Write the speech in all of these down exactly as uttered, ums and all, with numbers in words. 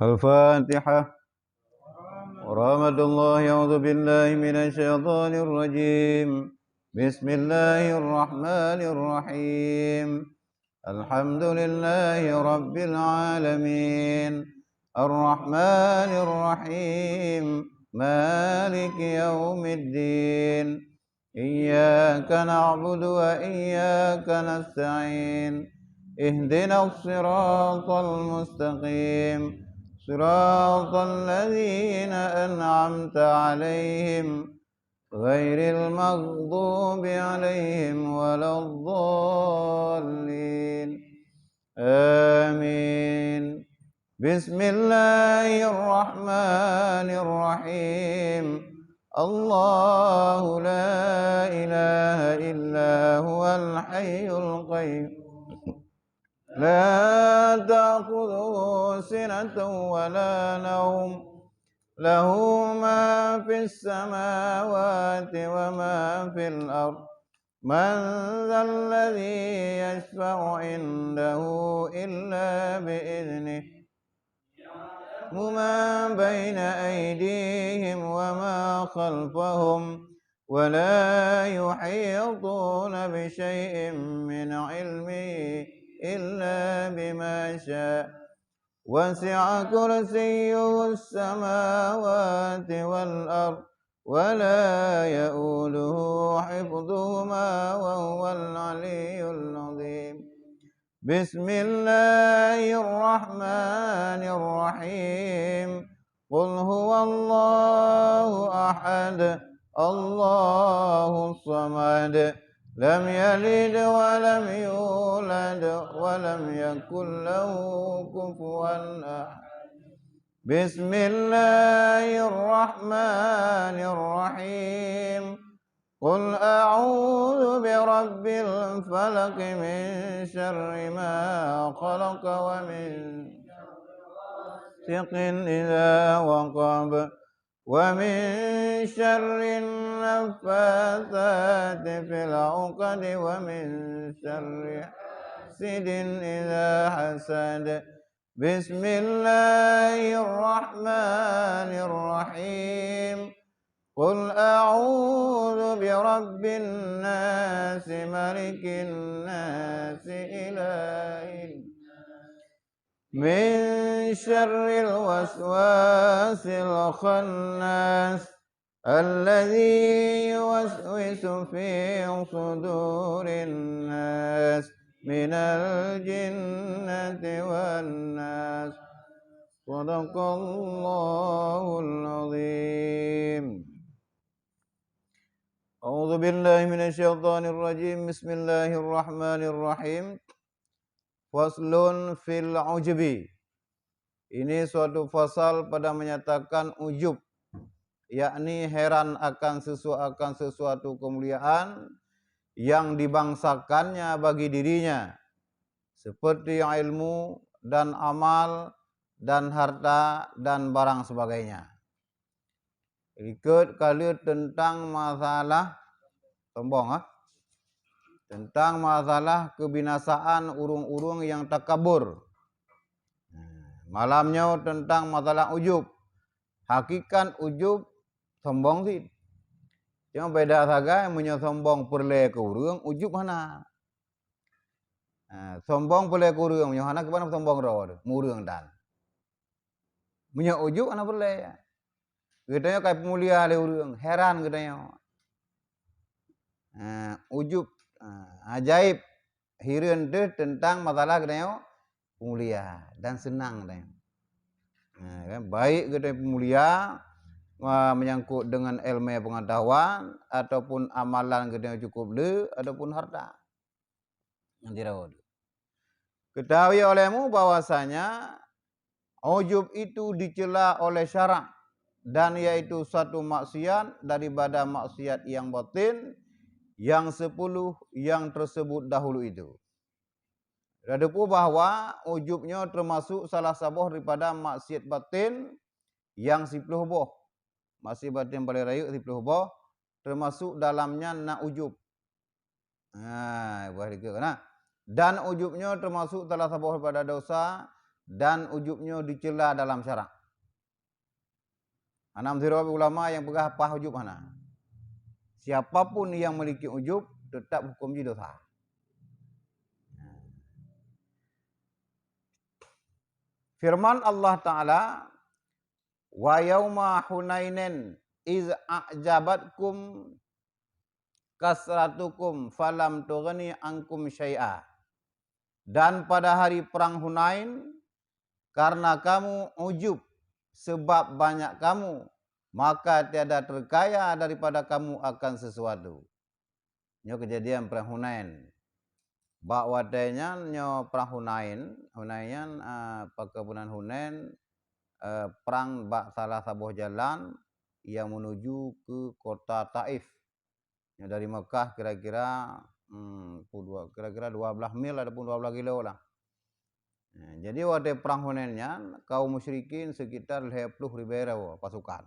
الفاتحة. ورحمة الله. أعوذ بالله من الشيطان الرجيم. بسم الله الرحمن الرحيم. الحمد لله رب العالمين. الرحمن الرحيم. مالك يوم الدين. إياك نعبد وإياك نستعين. اهدنا الصراط المستقيم. صراط الذين أنعمت عليهم غير المغضوب عليهم ولا الضالين. آمين. بسم الله الرحمن الرحيم. الله لا إله إلا هو الحي القيوم. لا تأخذه سنة ولا نوم. له ما في السماوات وما في الأرض. من ذا الذي يشفع عنده إلا بإذنه. يعلم ما بين أيديهم وما خلفهم. ولا يحيطون بشيء من علمه إلا بما شاء. وسع كرسيه السماوات والأرض. ولا يؤوده حفظهما وهو العلي العظيم. بسم الله الرحمن الرحيم. قل هو الله أحد. الله الصمد. لم يلد ولم يولد ولم يكن له كفوا أحد. بسم الله الرحمن الرحيم. قل أعوذ برب الفلق. من شر ما خلق ومن غاسق إذا وقب. ومن شر النفاثات في العقد. ومن شر حاسد إذا حسد. بسم الله الرحمن الرحيم. قل أعوذ برب الناس. ملك الناس. إله الناس. من شر الوسواس الخناس. الذي يوسوس في صدور الناس من الجنة والناس. صدق الله العظيم. أعوذ بالله من الشيطان الرجيم. بسم الله الرحمن الرحيم. Faslun fil ujubi. Ini suatu fasal pada menyatakan ujub, yakni heran akan sesu-, akan sesuatu kemuliaan yang dibangsakannya bagi dirinya, seperti ilmu dan amal dan harta dan barang sebagainya. Likot ka lheueh teuntang masalah sombong, ah. Teuntang masalah keubinasaan ureuëng-ureuëng nyang takabur. Malam nyoe teuntang masalah ujub. Hakikat ujub sombong cit. Cuma beda sagai, meunyoe sombong peureulée keu ureuëng, ujub hana. Ha, sombong peureulée keu ureuëng, meunyoe hana, keu meunan sombong droe teuh, meu ureuëng tan. Meunyoe ujub hana peureulée. Geutanyoe ka peumulia lé ureuëng, heran geutanyoe. Ha, ujub, ha, ajaéb, hireuen teuh teuntang masalah geutanyoe peumulia dan seunang geutanyoe. Ha, kan? Baik geutanyoe peumulia, ha, menyangkut dengan ilmu pengetahuan, ataupun amalan geutanyoe cukup le, ataupun harta. Nyang jirawa dua. Ketahui olehmu bahwasanya ujub itu dicela oleh syarak, dan yaitu satu maksiat daripada maksiat yang batin yang sepuluh yang tersebut dahulu itu. Tateupeue bahwa ujub nyoe teumasuk salah saboh daripada maksiat batin yang siploh boh. Maksiat batin paléng rayeuk siploh boh, teumasuk dalam nyan na ujub. Ha, buah tiga, nah. Dan ujub nyoe teumasuk salah saboh daripada dosa Dan ujub nyoe dicela dalam syarak. Hana meusidroe ulama nyang peugah paih ujub, hana. Siapa pun yang memiliki ujub, tetap hukum jih dosa. Firman Allah Ta'ala, "Wa yauma Hunainin iz a'jabatkum kasratukum falam tughni ankum syai'a." Dan pada hari perang Hunain, karena kamu ujub, sebab banyak kamu, maka tiada terkaya daripada kamu akan sesuatu. Nyoe kejadian perang Hunain. Bak watée nyan nyoe perang Hunain, Hunain nyan, eh, perkebunan Hunain, eh, perang bak salah saboh jalan yang menuju ke kota Taif. Nyoe dari Mekah kira-kira, hmm, pukul dua, kira-kira dua belas mil ataupun dua belas kilo lah. Nah, jadi watée perang Hunain nyan, kaum musyrikin sekitar lhée ploh ribée droe pasukan.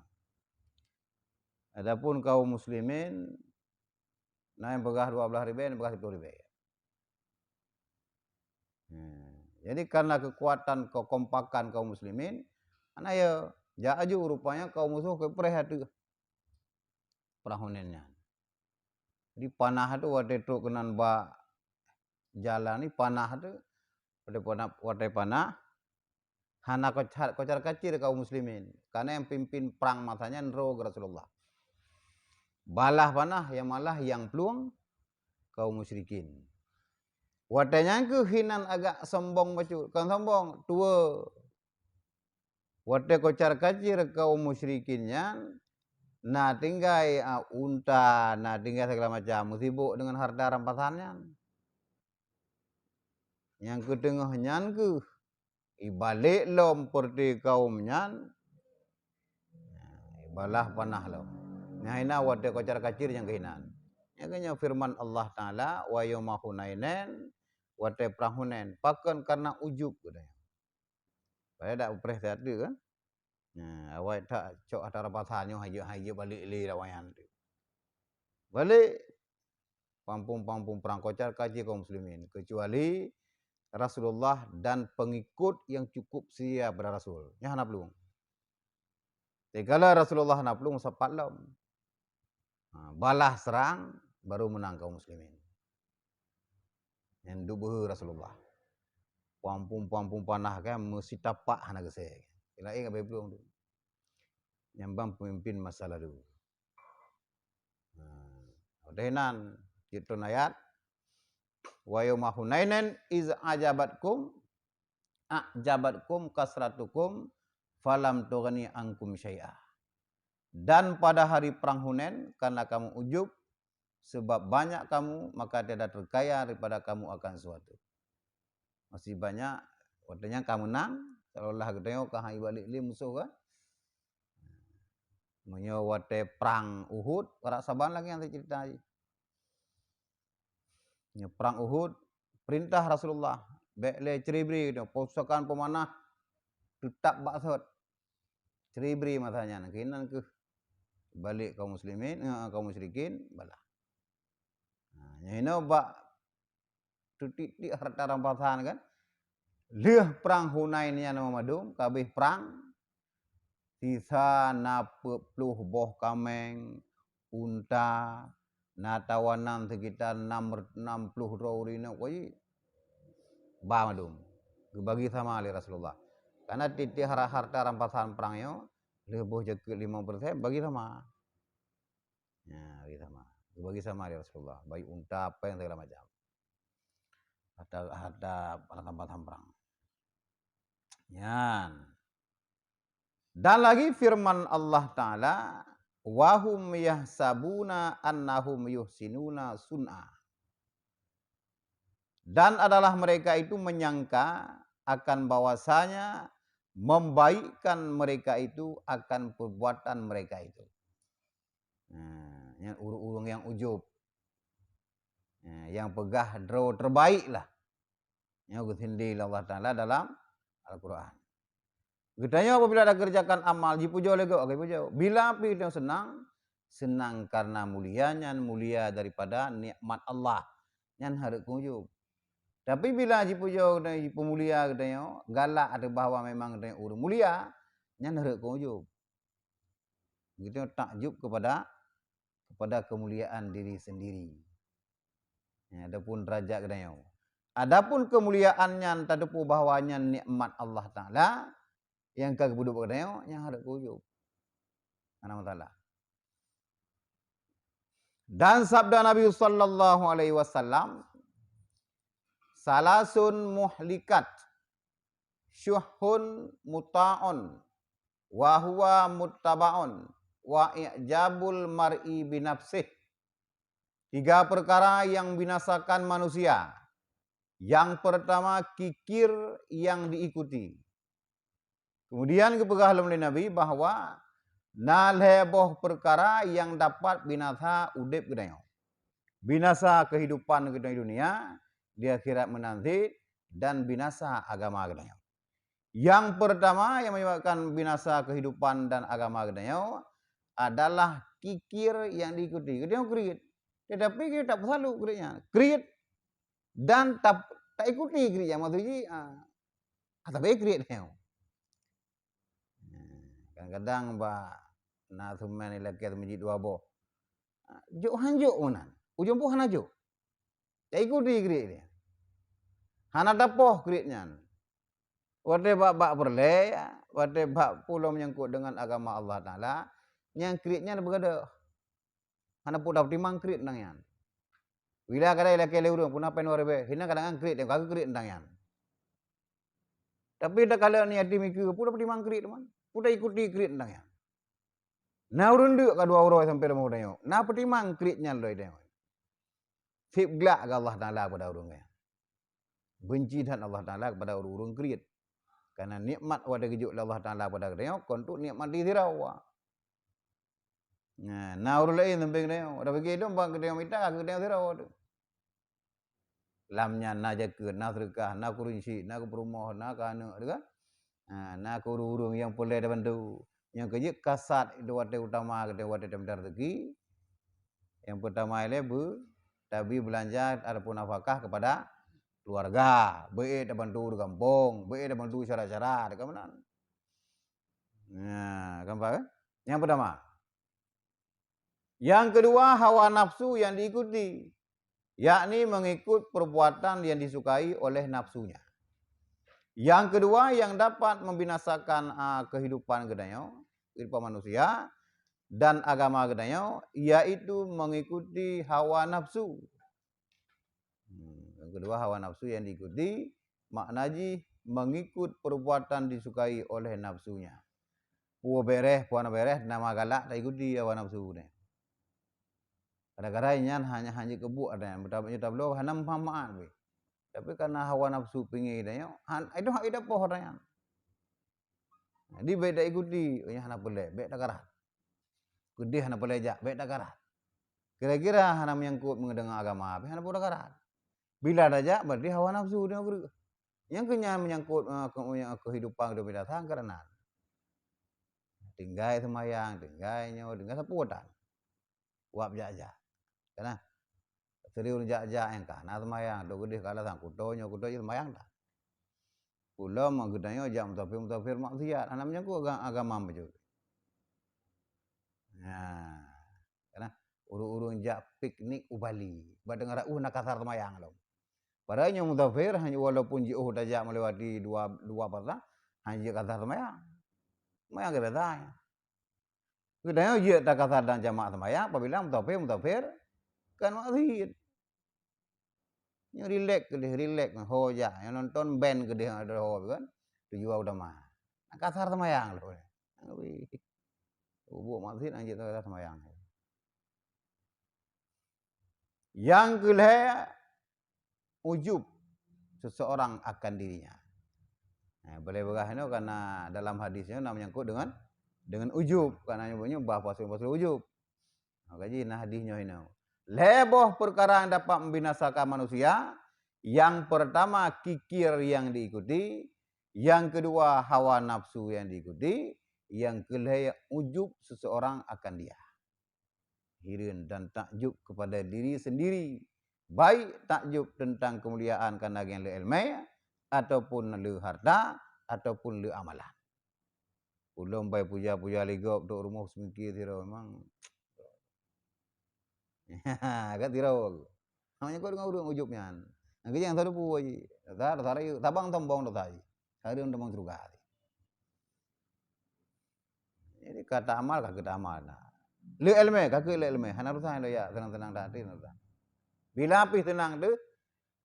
Adapun kaum muslimin, na nyang peugah dua belas ribée, na nyang peugah siploh ribée. Hmm. Jadi karena kekuatan kekompakan kaum muslimin, ana ya, jak aju rupanya kaum musuh keupreh ateueh perang Hunain nyan. Jadi panah tu watée trok keunan bak jalan ni panah tu, watée panah, watée panah, hana kocar, kocar-kacir kaum muslimin. Karena yang pimpin perang masa nyan droe Rasulullah. Balah panah yang malah yang plueng kaum musyrikin. Watée nyan keuh hinan agak sombong bacut, kon sombong, tuwo. Watée kocar-kacir kaum musyrikin nyan, na tinggai, a, unta, na tinggai segala macam, meusibok deungon harta rampasan nyan. Nyang keuteungoh nyan keuh, ibalek lom peureuté kaum nyan, ibalah panah lom. Nyan hina watée kocar-kacir nyang keuhinan. Nyang keuh nyoe firman Allah Taala, "Wa yauma Hunainin," watée prang Hunain. Pakon? Karena ujub, katanya. Padahai dak upreh that kan? Nah, awai that cok atra pasal nyoe hajat-hajat balik lé lawan tu. Balik pampung-pampung perang kocar kaji kaum muslimin, kecuali Rasulullah dan pengikut yang cukup setia pada Rasul. Nyan hana peulueng. Tatkala Rasulullah hana peulueng, sapat lom. Ha, balah serang, baru menang kaum muslimin. Nyan duek beuhe Rasulullah. Pampung-pampung panah kan, meusitapak hana geusé. Laén ka peulueng tu. Nyan ban pemimpin masa lalu. Ha, udah nan, cit ayat. "Wa yauma Hunainin iz ajabatkum, ajabatkum kasratukum, falam tughni ankum syai'a." Dan pada hari perang Hunain, karena kamu ujub, sebab banyak kamu, maka tiada terkaya daripada kamu akan sesuatu. Masih banyak, watée nyan ka meunang, seolah-olah geutanyoe ka han ibalik lé musoh kan. Meunyoe watée prang Uhud, rasa ban lagée nyang teuceurita jih. Nyoe prang Uhud, perintah Rasulullah, bék lé ceuri-bri, pusaka peumanah teutap bak sot. Ceuri-bri masa nyan, keunan keuh balik kaum muslimin, eh, kaum musyrikin, balah. Nah, nyan inoe bak teutiek-tiek harta rampasan kan. Lheueh prang Hunain nyan mandum, ka habéh prang, sisa na peuet ploh boh kaméng, unta, na tawanan sekitar enam, enam ploh droe ureuëng inong keuji. Ba mandum. Geubagi sama lé Rasulullah. Karena tiep-tiep har-, harta rampasan prang nyoe, lheueh boh jakeuet lima persen, bagi sama. Ya, bagi sama. Geubagi sama lé Rasulullah. Baik unta, apa yang segala macam. Harta, harta rampasan prang. Nyan. Dan lagi firman Allah Ta'ala, "Wa hum yahsabuna annahum yuhsinuna sun'a." Dan adalah mereka itu menyangka akan bahwasanya membaikkan mereka itu akan perbuatan mereka itu. Nah, nyan ureuëng-ureuëng nyang ujub. Nah, nyang peugah droe terbaik lah. Nyoe geusindé lé Allah Taala dalam Al-Quran. Geutanyoe apabila takeureujakan amal, jipujoe lé gob, ka jipujoe. Bila pih geutanyoe seunang, seunang karena mulia nyan mulia daripada nikmat Allah. Nyan hareuet keu ujub. Tapi bila jipujoe geutanyoe, jipeumulia geutanyoe, galak ateueh bahwa memang geutanyoe ureuëng mulia, nyan rhot keu ujub. Geutanyoe takjub kepada, kepada kemuliaan diri sendiri. Ya, adapun derajat geutanyoe. Adapun kemuliaan nyan tateupeue bahwa nyan nikmat Allah Taala nyang ka geupeuduek bak geutanyoe, nyan rhot keu ujub. Hana masalah. Dan sabda Nabi sallallahu alaihi wasallam, "Salasun muhlikat, syuhun muta'un, wa huwa muttaba'un, wa i'jabul mar'i binafsih." Tiga perkara yang binasakan manusia. Yang pertama, kikir yang diikuti. Kemudian geupeugah lom lé Nabi bahwa na lhée boh peukara nyang dapat binasa udeb geutanyoe. Binasa keuhidupan geutanyoe di dunia, di akhirat meunan cit, dan binasa agama geutanyoe. Yang pertama yang menyebabkan binasa keuhidupan dan agama geutanyoe adalah kikir yang diikuti. Geutanyoe kriet. Tetapi geutanyoe tak peusalu kriet nyan. Kriet dan ta-, taikuti kriet nyan. Maksud jih, ah, ah, tapi kriet nyoe. Kadang-kadang bak na seumén ilakée meuji dua boh. Jok han jok meunan. Ujong boh hana jok. Taikuti kriet nyan. Hana tapoh kriet nyan. Watée bak, bak peureulée, watée bak pulo menyangkut dengan agama Allah Taala, nyang kriet nyan beugadôh. Hana peue tapeutimang kriet teuntang nyan. Bila kadang ilakée lé ureuëng, puna pen waréh bée, hina kadang kriet, ka kriet teuntang nyan. Tapi takalon niat mikeue, peue tapeutimang kriet teuma. Peue taikuti kriet teuntang nyan. Na ureuëng deuk ka dua uroe sampoe rumoh tanyoe. Na peutimang kriet nyan lom tanyoe. Seb glak keu Allah Taala pada ureuëng nyan. Benci that Allah Taala kepada ureuëng-ureuëng kriet. Karena nikmat watée geujok lé Allah Taala pada geutanyoe, kon untuk nikmat di sira. Nah, na ureuëng laén sampéng geutanyoe, watée bagi lom bak geutanyoe mita, keu geutanyoe sira tu. Lam nyan na jakeuet, na seudeukah, na keuruncit, na keu peurumoh, na keu aneuëk, teuka? Ha, na keu ureuëng-ureuëng nyang peureulée tabantu. Nyang keujeuet kasat itu watée utama geutanyoe watée tamita rezeki. Nyang peutama ilée beu tabi beulanja ataupun nafakah kepada keluarga, beu ék tabantu di gampông, beu ék tabantu syara-syara, teuka meunan. Nah, gampang kan? Nyang peutama. Yang kedua, hawa nafsu yang diikuti, yakni mengikut perbuatan yang disukai oleh nafsunya. Yang kedua yang dapat membinasakan, ah, kehidupan geutanyoe, kehidupan manusia, dan agama geutanyoe, yaitu mengikuti hawa nafsu. Hmm, yang kedua, hawa nafsu yang diikuti, makna jih mengikut perbuatan disukai oleh nafsunya. Peue béréh, peue hana béréh, nama galak taikuti hawa nafsu nyan. Kadang-kadang nyan hanya, hanya keubuek ada nyan, beutaba-, beutaba bloe hana manfaat pih. Tapi karena hawa nafsu pingé tanyoe, han, itu hak ida poh tanyan. Jadi bék taikuti, oh, nyan hana peureulée, bék takarat. Keudeh hana peureulée jak, bék takarat. Kira-kira hana menyangkut mengenai agama, tapi hana peureulée takarat. Bila tajak, berarti hawa nafsu dia geureuek. Nyang keu nyan menyangkut, eh, ke-, kehidupan dunia binatang karena tinggai seumayang, tinggai nyoe, tinggai sapeue tan. Wab jak-jak. Karena serius jak-jak nyang ka na seumayang, dok geudeh ka alasan kuto nyoe, kuto nyoe seumayang tan. Ulama geutanyoe jak musafir-musafir maksiat, hana menyangkut aga-, agama bacut. Nah, karena ureuëng-ureuëng jak piknik u Bali, bak teungoh rot na kasar seumayang lom. Padahai nyoe musafir, hanya walaupun jiôh tajak melewati dua, dua pasang, hanya jeuet kasar seumayang. Seumayang keu biasa. Geutanyoe jeuet takasar dan jamak seumayang apabila musafir, musafir kan maksiat. Nyoe rilek keudeh, rilek ho jak. Nyoe nonton band keudeh ada ho kan. Tujuan utama. Kasar seumayang lom. Ubuk maksiat anjing kasar seumayang. Nyang keulhée, ujub seseorang akan dirinya. Nah, boleh peugah inoe karena dalam hadis nyoe na menyangkut dengan, dengan ujub, karena nyoe bah pasal-pasal ujub. Maka jih na hadis nyoe inoe. Lhée boh peukara nyang dapat membinasakan manusia, yang pertama kikir yang diikuti, yang kedua hawa nafsu yang diikuti, yang keulhée ujub seseorang akan dia. Hireuen dan takjub kepada diri sendiri. Baik takjub teuntang keumuliaan kareuna geuh lé iéleumé, ataupun lé hareuta, ataupun lé amalan. Ulôn bai puja-puja lé gob trok rumoh seumiki sidroe memang. Ka sidroe. Hana nyangkot deungon ureuëng ujub nyan. Nyang keujang sadeue peue jih. Sa-, sa-, tabang sombong dosa jih. Hareuem tabang syeuruga jih. Jadi ka taamal, ka keuh taamal na. Lé iéleumé, ka keuh lé iéleumé. Hana urusan lé ya, seunang-seunang that, hana urusan. Bila pih seunang teuh,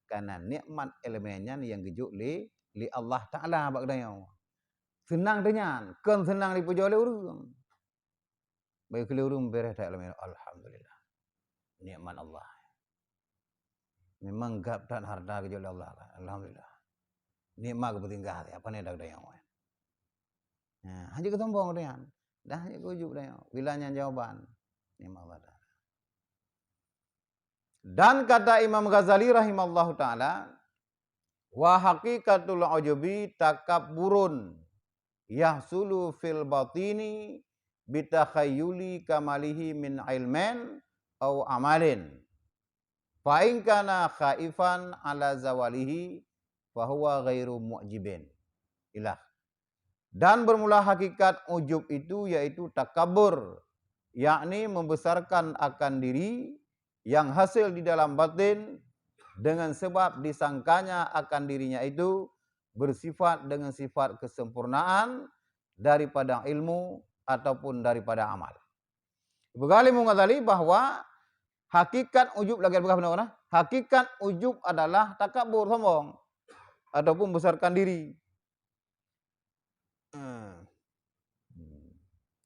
kareuna nikmat iéleumé nyan nyang geujok lé, lé Allah Taala bak geutanyoe. Seunang teuh nyan, kon seunang jipujoe lé ureuëng. Bagi keu lé ureuëng beureh that iéleumé, alhamdulillah. Nikmat Allah. Memang gab that hareuta geujok lé Allah kan. Alhamdulillah. Nikmat geupeusinggah, apa ni dak dayang wan. Nah, hana keu sombong geutanyoe. Dah hana keu ujub geutanyoe. Bila nyan jawaban. Nikmat Allah Taala. Dan kata Imam Ghazali rahimallahu taala, "Wa haqiqatul ujubi takabburun yahsulu fil batini bitakhayyuli kamalihi min ilmin au amalin. Fa in kana khaifan ala zawalihi fahuwa ghairu mu'jibin." Ilah. Dan bermula hakikat ujub itu yaitu takabur, yakni membesarkan akan diri yang hasil di dalam batin dengan sebab disangkanya akan dirinya itu bersifat dengan sifat kesempurnaan daripada ilmu ataupun daripada amal. Peugah lé Imam Ghazali bahwa hakikat ujub, lagée peugah bunoe, hakikat ujub adalah takabur, sombong, ataupun besarkan diri. Hmm.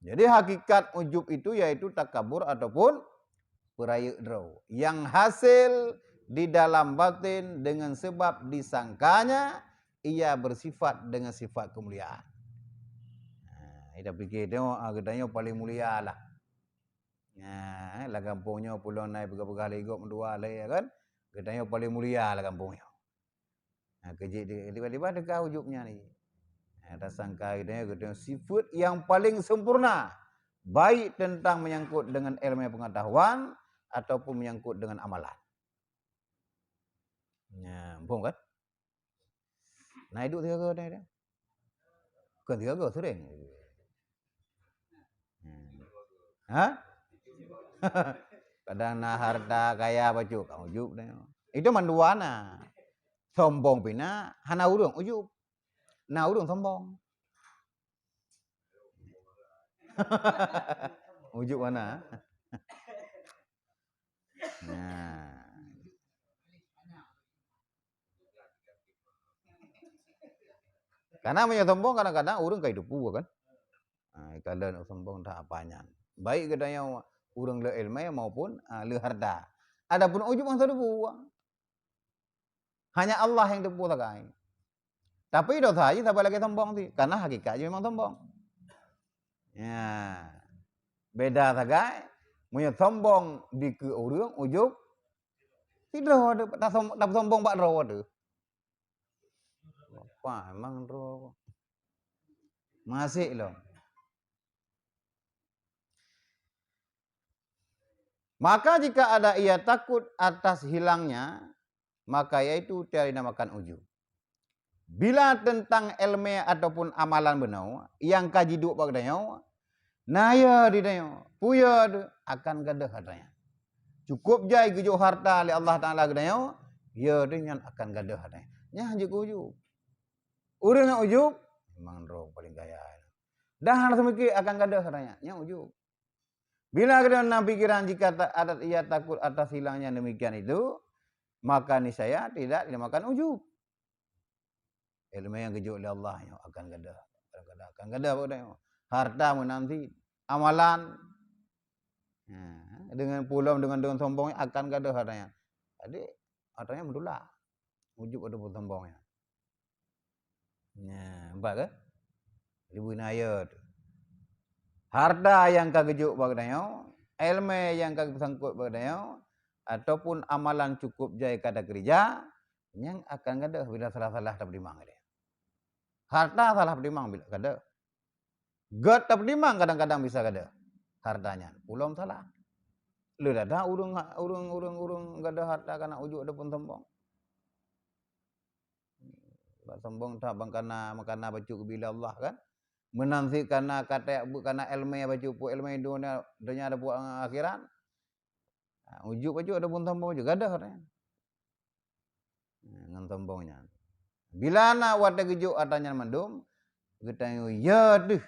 Jadi hakikat ujub itu yaitu takabur ataupun peurayeuk droe yang hasil di dalam batin dengan sebab disangkanya ia bersifat dengan sifat kemuliaan. Ha, ita pikir tengok, ah, geutanyoe paling mulia lah. Nah, lam gampông nyoe pulon nai peugah-peugah lé gob meudua lé, ya kan? Geutanyoe paling mulia lam gampông nyoe. Nah, keujeuet di-, tiba-tiba teuka ujub nyan ni. Nah, tasangka geutanyoe, geutanyoe sifat yang paling sempurna, baik tentang menyangkut dengan ilmu pengetahuan ataupun menyangkut dengan amalan. Nah, muphom kan? Na iduek sigoe-goe deh. Kon sigoe-goe, seuring. Hmm. Ha? Kadang na harta kaya bacut, ka ujub deh. Itu mandua na. Sombong pih na, hana ureuëng ujub. Na ureuëng sombong. Ujub hana. Nah. Karena meunyoe sombong kadang-kadang ureuëng ka jiteupeue kan. Ah, ikalon sombong dah apa nyan. Baik geutanyoe ureuëng le iéleumé maupun, ah, le harta. Adapun ujub nyang teupeue, hanya Allah nyang teupeue sagai. Tapi dosa jih saban lagée sombong jih, karena hakikat jih memang sombong. Ya. Beda sagai, meunyoe sombong dikeue ureuëng, ujub sidroe teuh, tasom-, tasombong bak droe teuh. Apa emang droe? Masih lom. Maka jika ada ia takut atas hilangnya, maka yaitu telah dinamakan ujub. Bila teuntang iéleumé ataupun amalan bunoe nyang ka jiduek bak geutanyoe, na yo di tanyoe, peue yo teuh akan gadôh atra nyan. Cukup jai geujok harta lé Allah Taala geutanyoe, yo teuh nyan akan gadôh atra nyan. Nyan jeuet keu ujub. Ureuëng nyang ujub, memang droe paléng kaya. Dah hana seumiké akan gadôh atra nyan, nyan ujub. Bila geutanyoe na pikiran jika ta-, adat ia takut atas hilangnya demikian itu, maka niscaya tidak dinamakan ujub. Iéleumé nyang geujok lé Allah nyoe akan gadôh, akan gadôh, akan gadôh bak geutanyoe. Harta meunan cit, amalan, ha, deungon peue lom, deungon, deungon sombong akan gadôh harta nyan. Jadi, harta nyan meutulak. Ujub ataupun sombong nyan. Nah, nampak ke? Ribu naya tu. Harta nyang ka geujok bak geutanyoe, iéleumé nyang ka geupeusankot bak geutanyoe, ataupun amalan cukup jai ka takeurija, nyan akan gadôh bila salah-salah tapeutimang lé. Harta salah peutimang bila gadôh. Gét tapeutimang kadang-kadang bisa gadôh harta nyan. Ulôn salah. Lé dada ureuëng, ureuëng, ureuëng, ureuëng gadôh harta kana ujub ataupun sombong. Bak sombong that ban kana, meunan kana bacut geubila Allah kan. Meunan cit kana katek buet kana iéleumé bacut, peue iéleumé donya, donya ataupun akhirat. Ha, ujub bacut ataupun sombong bacut gadôh harta nyan. Ha, ngon sombong nyan. Bila na watée geujok atra nyan mandum, geutanyoe yö deuh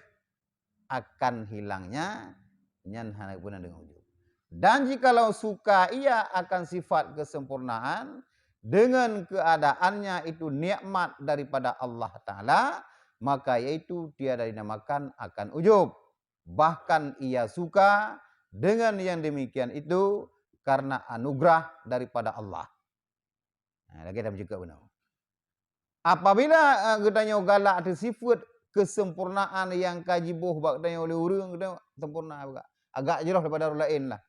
akan hilangnya, nyan hana geupeuna deungon ujub. Dan jikalau suka ia akan sifat kesempurnaan, dengan keadaannya itu nikmat daripada Allah Taala, maka yaitu tiada dinamakan akan ujub. Bahkan ia suka dengan yang demikian itu karena anugerah daripada Allah. Ha, lagée tameucukop bunoe. Apabila, eh, geutanyoe galak ateueh sifeuet keuseumpurnaan nyang ka jiboh bak geutanyoe lé ureuëng, geutanyoe seumpurna agak, agak jroh daripada ureuëng laén lah.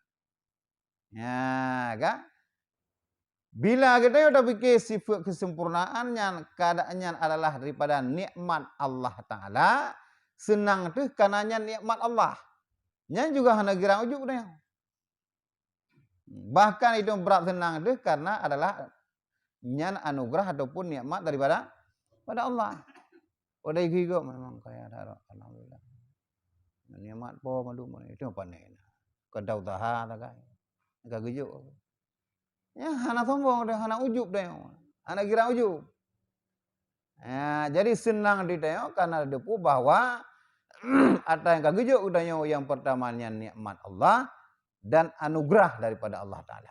Ya, kan? Bila geutanyoe tapike sifeuet keuseumpurnaan nyan, keadaan nyan adalah daripada nikmat Allah Taala, seunang teuh kana nyan nikmat Allah. Nyan juga hana girang ujub geutanyoe. Bahkan itu brat seunang teuh karena adalah nyan anugerah ataupun nikmat daripada pada Allah. Pada igoe-igoe memang kaya that, alhamdulillah. Nikmat po mandum itu panen. Kada usaha sagai. Ka geujok. Ya, hana sombong dah, hana ujub dah. Hana girang ujub. Ya, jadi seunang di tanyoe karena teupeue bahwa atra nyang ka geujok geutanyoe nyang pertama nyan nikmat Allah dan anugerah daripada Allah Taala.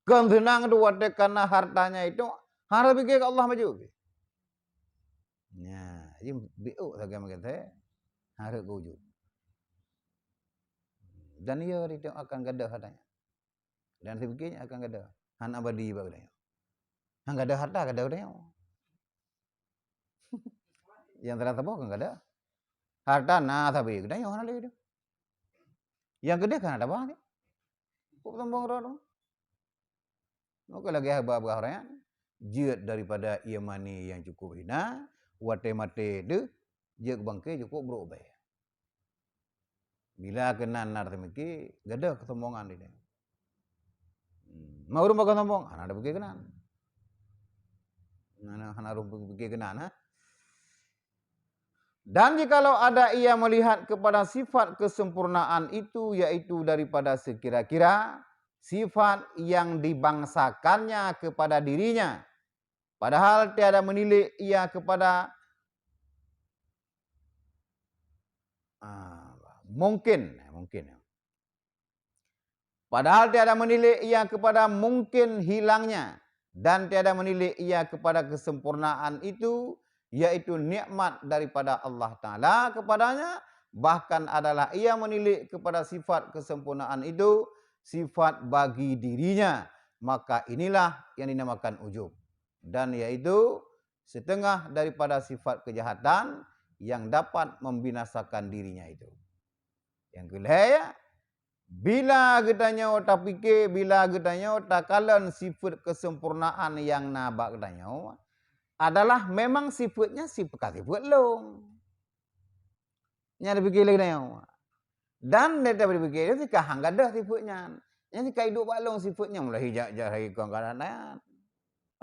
Kon seunang tu watée kana hartanya itu, hana pike keu Allah maju. Nya, jadi biuk sagai makai teh, hareup keu ujub. Dan ia itu akan gadôh hartanya. Dan sipike nyan akan gadôh. Hana abadi bak geutanyoe. Han gadôh harta gadôh geutanyoe. Nyang teulah saboh kan gadôh. Harta na sabe geutanyoe hana lé tu. Nyang keudeh kan ada bah ni. Kok sombong droe tu. Maka lagée haba-haba orang jeuet daripada ié mani nyang cukup hina, watée maté deuh jeuet keu bangke cukup brok bée. Bila keunan na teumiki, gadôh keusombongan di dia. Hmm, ma ureuëng bak sombong, hana ada pike keunan. Hana, hana ureuëng pike keunan, ha? Dan jikalau ada ia melihat kepada sifat kesempurnaan itu, yaitu daripada sekira-kira sifat yang dibangsakannya kepada dirinya, padahal tiada menilik ia kepada, ah, mungkin, mungkin. Padahal tiada menilik ia kepada mungkin hilangnya, dan tiada menilik ia kepada kesempurnaan itu, yaitu nikmat daripada Allah Taala kepadanya, bahkan adalah ia menilik kepada sifat kesempurnaan itu, sifat bagi dirinya, maka inilah yang dinamakan ujub. Dan yaitu setengah daripada sifat kejahatan yang dapat membinasakan dirinya itu. Nyang keulhée, bila geutanyoe tapike, bila geutanyoe takalon sifeuet keuseumpurnaan nyang na bak geutanyoe, adalah memang sifeuet nyan sifeuet ka sifeuet lôn. Nyan tapike lé geutanyoe. Dan lé tapike lé sika han gadôh sifeuet nyan. Nyan sika iduek bak lôn sifeuet nyan, mulai hijak-jak hai kon kana nyan.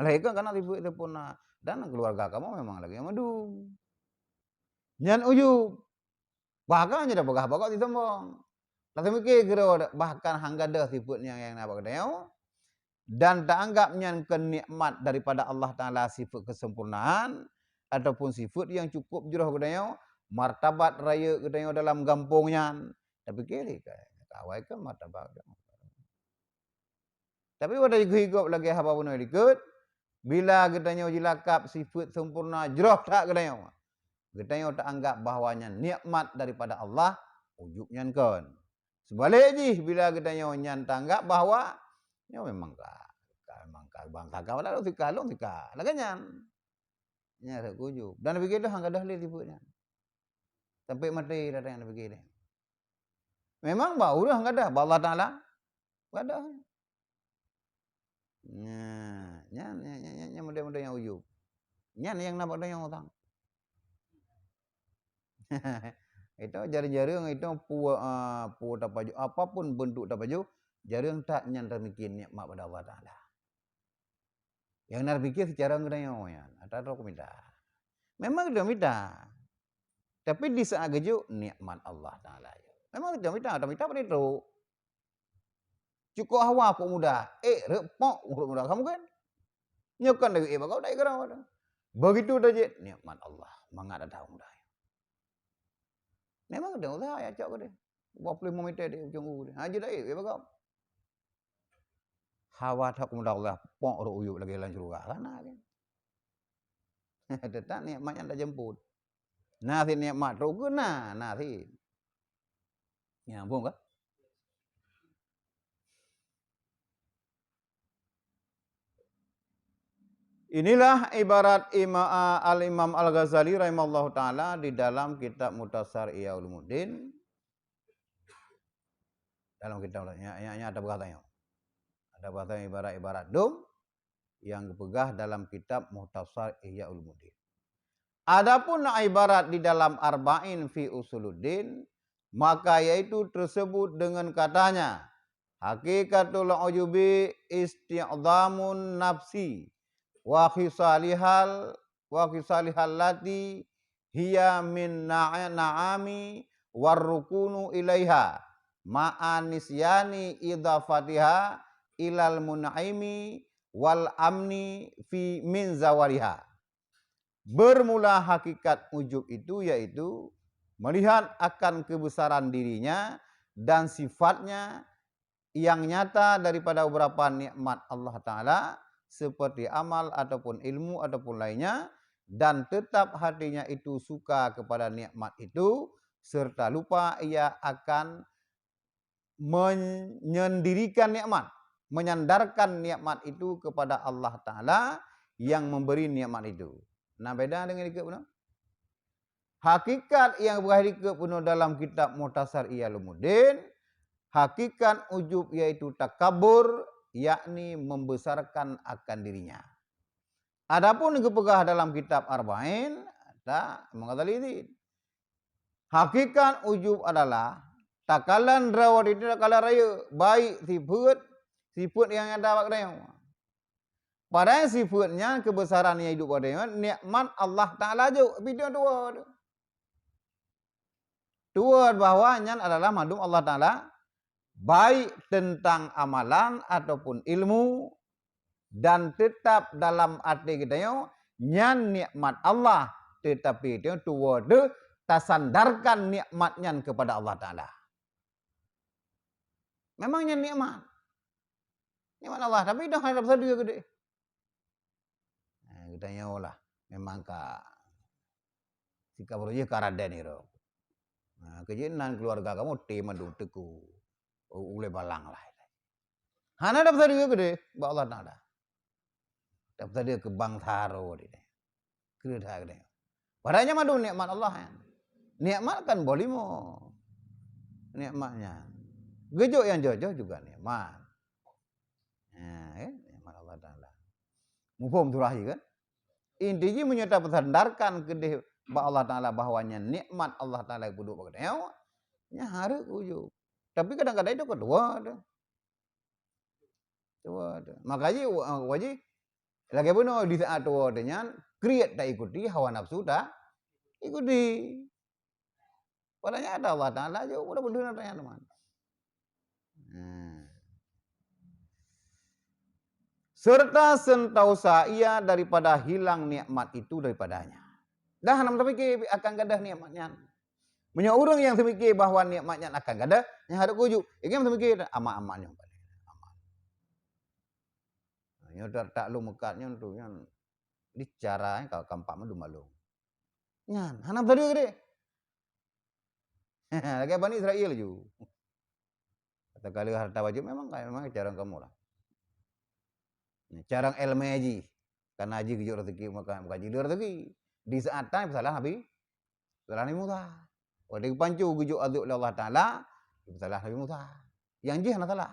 Mulai kon kana sifeuet sempurna. Dan keuluwarga kamoe memang lagée mandum. Nyan ujub. Bahkan nyoe tapeugah bagoe sisombong. Tateumike keudroe bahkan han gadôh sifeuet nyang, nyang na bak geutanyoe, dan taanggab nyan keu nikmat daripada Allah Taala sifeuet keuseumpurnaan, ataupun sifeuet nyang cukup jroh geutanyoe, martabat rayeuk geutanyoe dalam gampông nyan. Tapike lé ka, ka awai keu martabat. Tapi watée geuhigop lagée haba bunoe likot, bila geutanyoe jilakab sifeuet seumpurna jroh that geutanyoe, geutanyoe taanggab bahwa nyan nikmat daripada Allah, ujub nyan kon. Seubalek jih, bila geutanyoe nyan taanggab bahwa nyoe memang ka, ka memang ka bansa ka, lalu sika, lôn sika, lagée nyan. Nyan rhot keu ujub. Dan begitu han gadôh lé sifeuet nyan. Sampai maté datang begitu. Memang bak ureuëng han gadôh, bak Allah Taala gadôh. Nyan, nyan, nyan, nyan, nyan model-model nyang ujub. Nyan nyang na bak donya utang. Itu jareueng-jareueng itu peue, ah, peue tapajoh, apapun bentuk tapajoh, Jareueng that nyan tamikir nikmat bak Allah Taala. Nyang na pikir seucara geutanyoe nyan, ata droe kumita. Memang geutanyoe mita. Tapi di saat geujok, nikmat Allah Taala. Memang geutanyoe mita, tamita pané trok. Cukôp hawa pok muda, ék reuek pok reuek muda, ka mungken. Nyoe kan lagèe ék bak gob, tak ék keudroe. Begitu tajak, nikmat Allah, mangat ada muda. Memang geutanyoe usaha ya cok geude. Dua puluh lima meter di ujong u geude. Ha, jeuet tak ék, ék bak gob. Hawa that keumeudang Allah, pok rot u yup lagèe lam syeuruga, ka na kan. Teutap nikmat nyan tajeumput. Na sit nikmat trok keu na, na sit. Nyambung ka? Inilah ibarat Ima-, Al-Imam Al-Ghazali rahimahullahu taala di dalam kitab Mukhtasar Ihya Ulumuddin. Dalam kitab, nya, nya, nya ada bahasa nyoe. Ada bahasa ibarat-ibarat dum nyang geupeugah dalam kitab Mukhtasar Ihya Ulumuddin. Adapun ibarat di dalam Arba'in fi Usuluddin, maka yaitu tersebut dengan katanya, "Hakikatul ujubi isti'zamun nafsi wa khisalihal, wa khisalihal lati hiya min na'a-, na'ami war rukunu ilaiha, ma'a nisyani idhafatiha ilal mun'imi wal amni fi min zawaliha." Bermula hakikat ujub itu yaitu melihat akan kebesaran dirinya dan sifatnya yang nyata daripada beberapa nikmat Allah Taala, seperti amal ataupun ilmu ataupun lainnya, dan tetap hatinya itu suka kepada nikmat itu, serta lupa ia akan menyendirikan nikmat, menyandarkan nikmat itu kepada Allah Taala yang memberi nikmat itu. Na beda deungon dikeue bunoe? Hakikat nyang geupeugah dikeue bunoe dalam kitab Mukhtasar Ihya Ulumuddin, hakikat ujub yaitu takabur, yakni membesarkan akan dirinya. Adapun geupeugah dalam kitab Arba'in, ta Imam Ghazali cit. Hakikat ujub adalah takalon droe di takala rayeuk, baik sifeuet, sifeuet nyang ada bak geutanyoe. Padahai sifeuet nyan, keubeusaran nyang hidup bak geutanyoe, nikmat Allah Taala jok, tapi dia tuwoe. Tuwoe bahwa nyan adalah mandum Allah Taala, baik teuntang amalan ataupun ilmu, dan teutap dalam até geutanyoe nyan nikmat Allah, teutapi geutanyoe tuwoe deuh tasandarkan nikmat nyan keupada Allah Taala. Memang nyan nikmat. Nikmat Allah, tapi dah hana peusadeue keudeh. Eh, geutanyoe lah, memang ka sikap roh jih ka raden niro. Nah, keujeuet nan keuluwarga kamoe tem mandum teuku u-, ulée balang lah. Hana dapeusadeue keudeh bak Allah Taala. Dapeusadeue keu bansa roh di. Keu that keudeh. Padahai nyan mandum nikmat Allah nyan. Nikmat kan boh limo. Nikmat nyan. Geujok nyang joh-joh juga nikmat. Ha, eh, nikmat Allah Taala. Muphom surah jih kan? Inti jih meunyoe tapeusandarkan keudeh bak Allah Taala bahwa nyan nikmat Allah Taala geuduek bak geutanyoe, nyan hareuet keu ujub. Tapi kadang-kadang itu keudua tu. Tuwoe tu. Maka jih wa-, wajib lagée bunoe di saat tuwoe tu nyan kriet taikuti hawa nafsu ta ikuti. Padahai nyata Allah Taala jok udah beudeuh nyan teuma. Hmm. Serta sentosa ia daripada hilang nikmat itu daripadanya. Dah hana meuteupike akan gadôh nikmat nyan. Meunyoe ureuëng nyang teupike bahwa nikmat nyan akan gadôh, nyan harôh kujok. Ingat teupike amat-amat nyoe. Amat. Nyoe tak, tak lôn meukat nyoe tu nyan di cara ka kampak mandum malong. Nyan hana meuteupike deh. Lagée Bani Israel ju. Takalon harta bacut memang, memang carông kamoe lah. Carông ileumèe jih, kana jih geujok raseuki, maka, maka jih raseuki. Di saat tan peusalah Nabi, peusalah Nabi Musa. Watèe geupancu geujok azeueb lé Allah Taala, peusalah Nabi Musa. Nyang jih hana salah.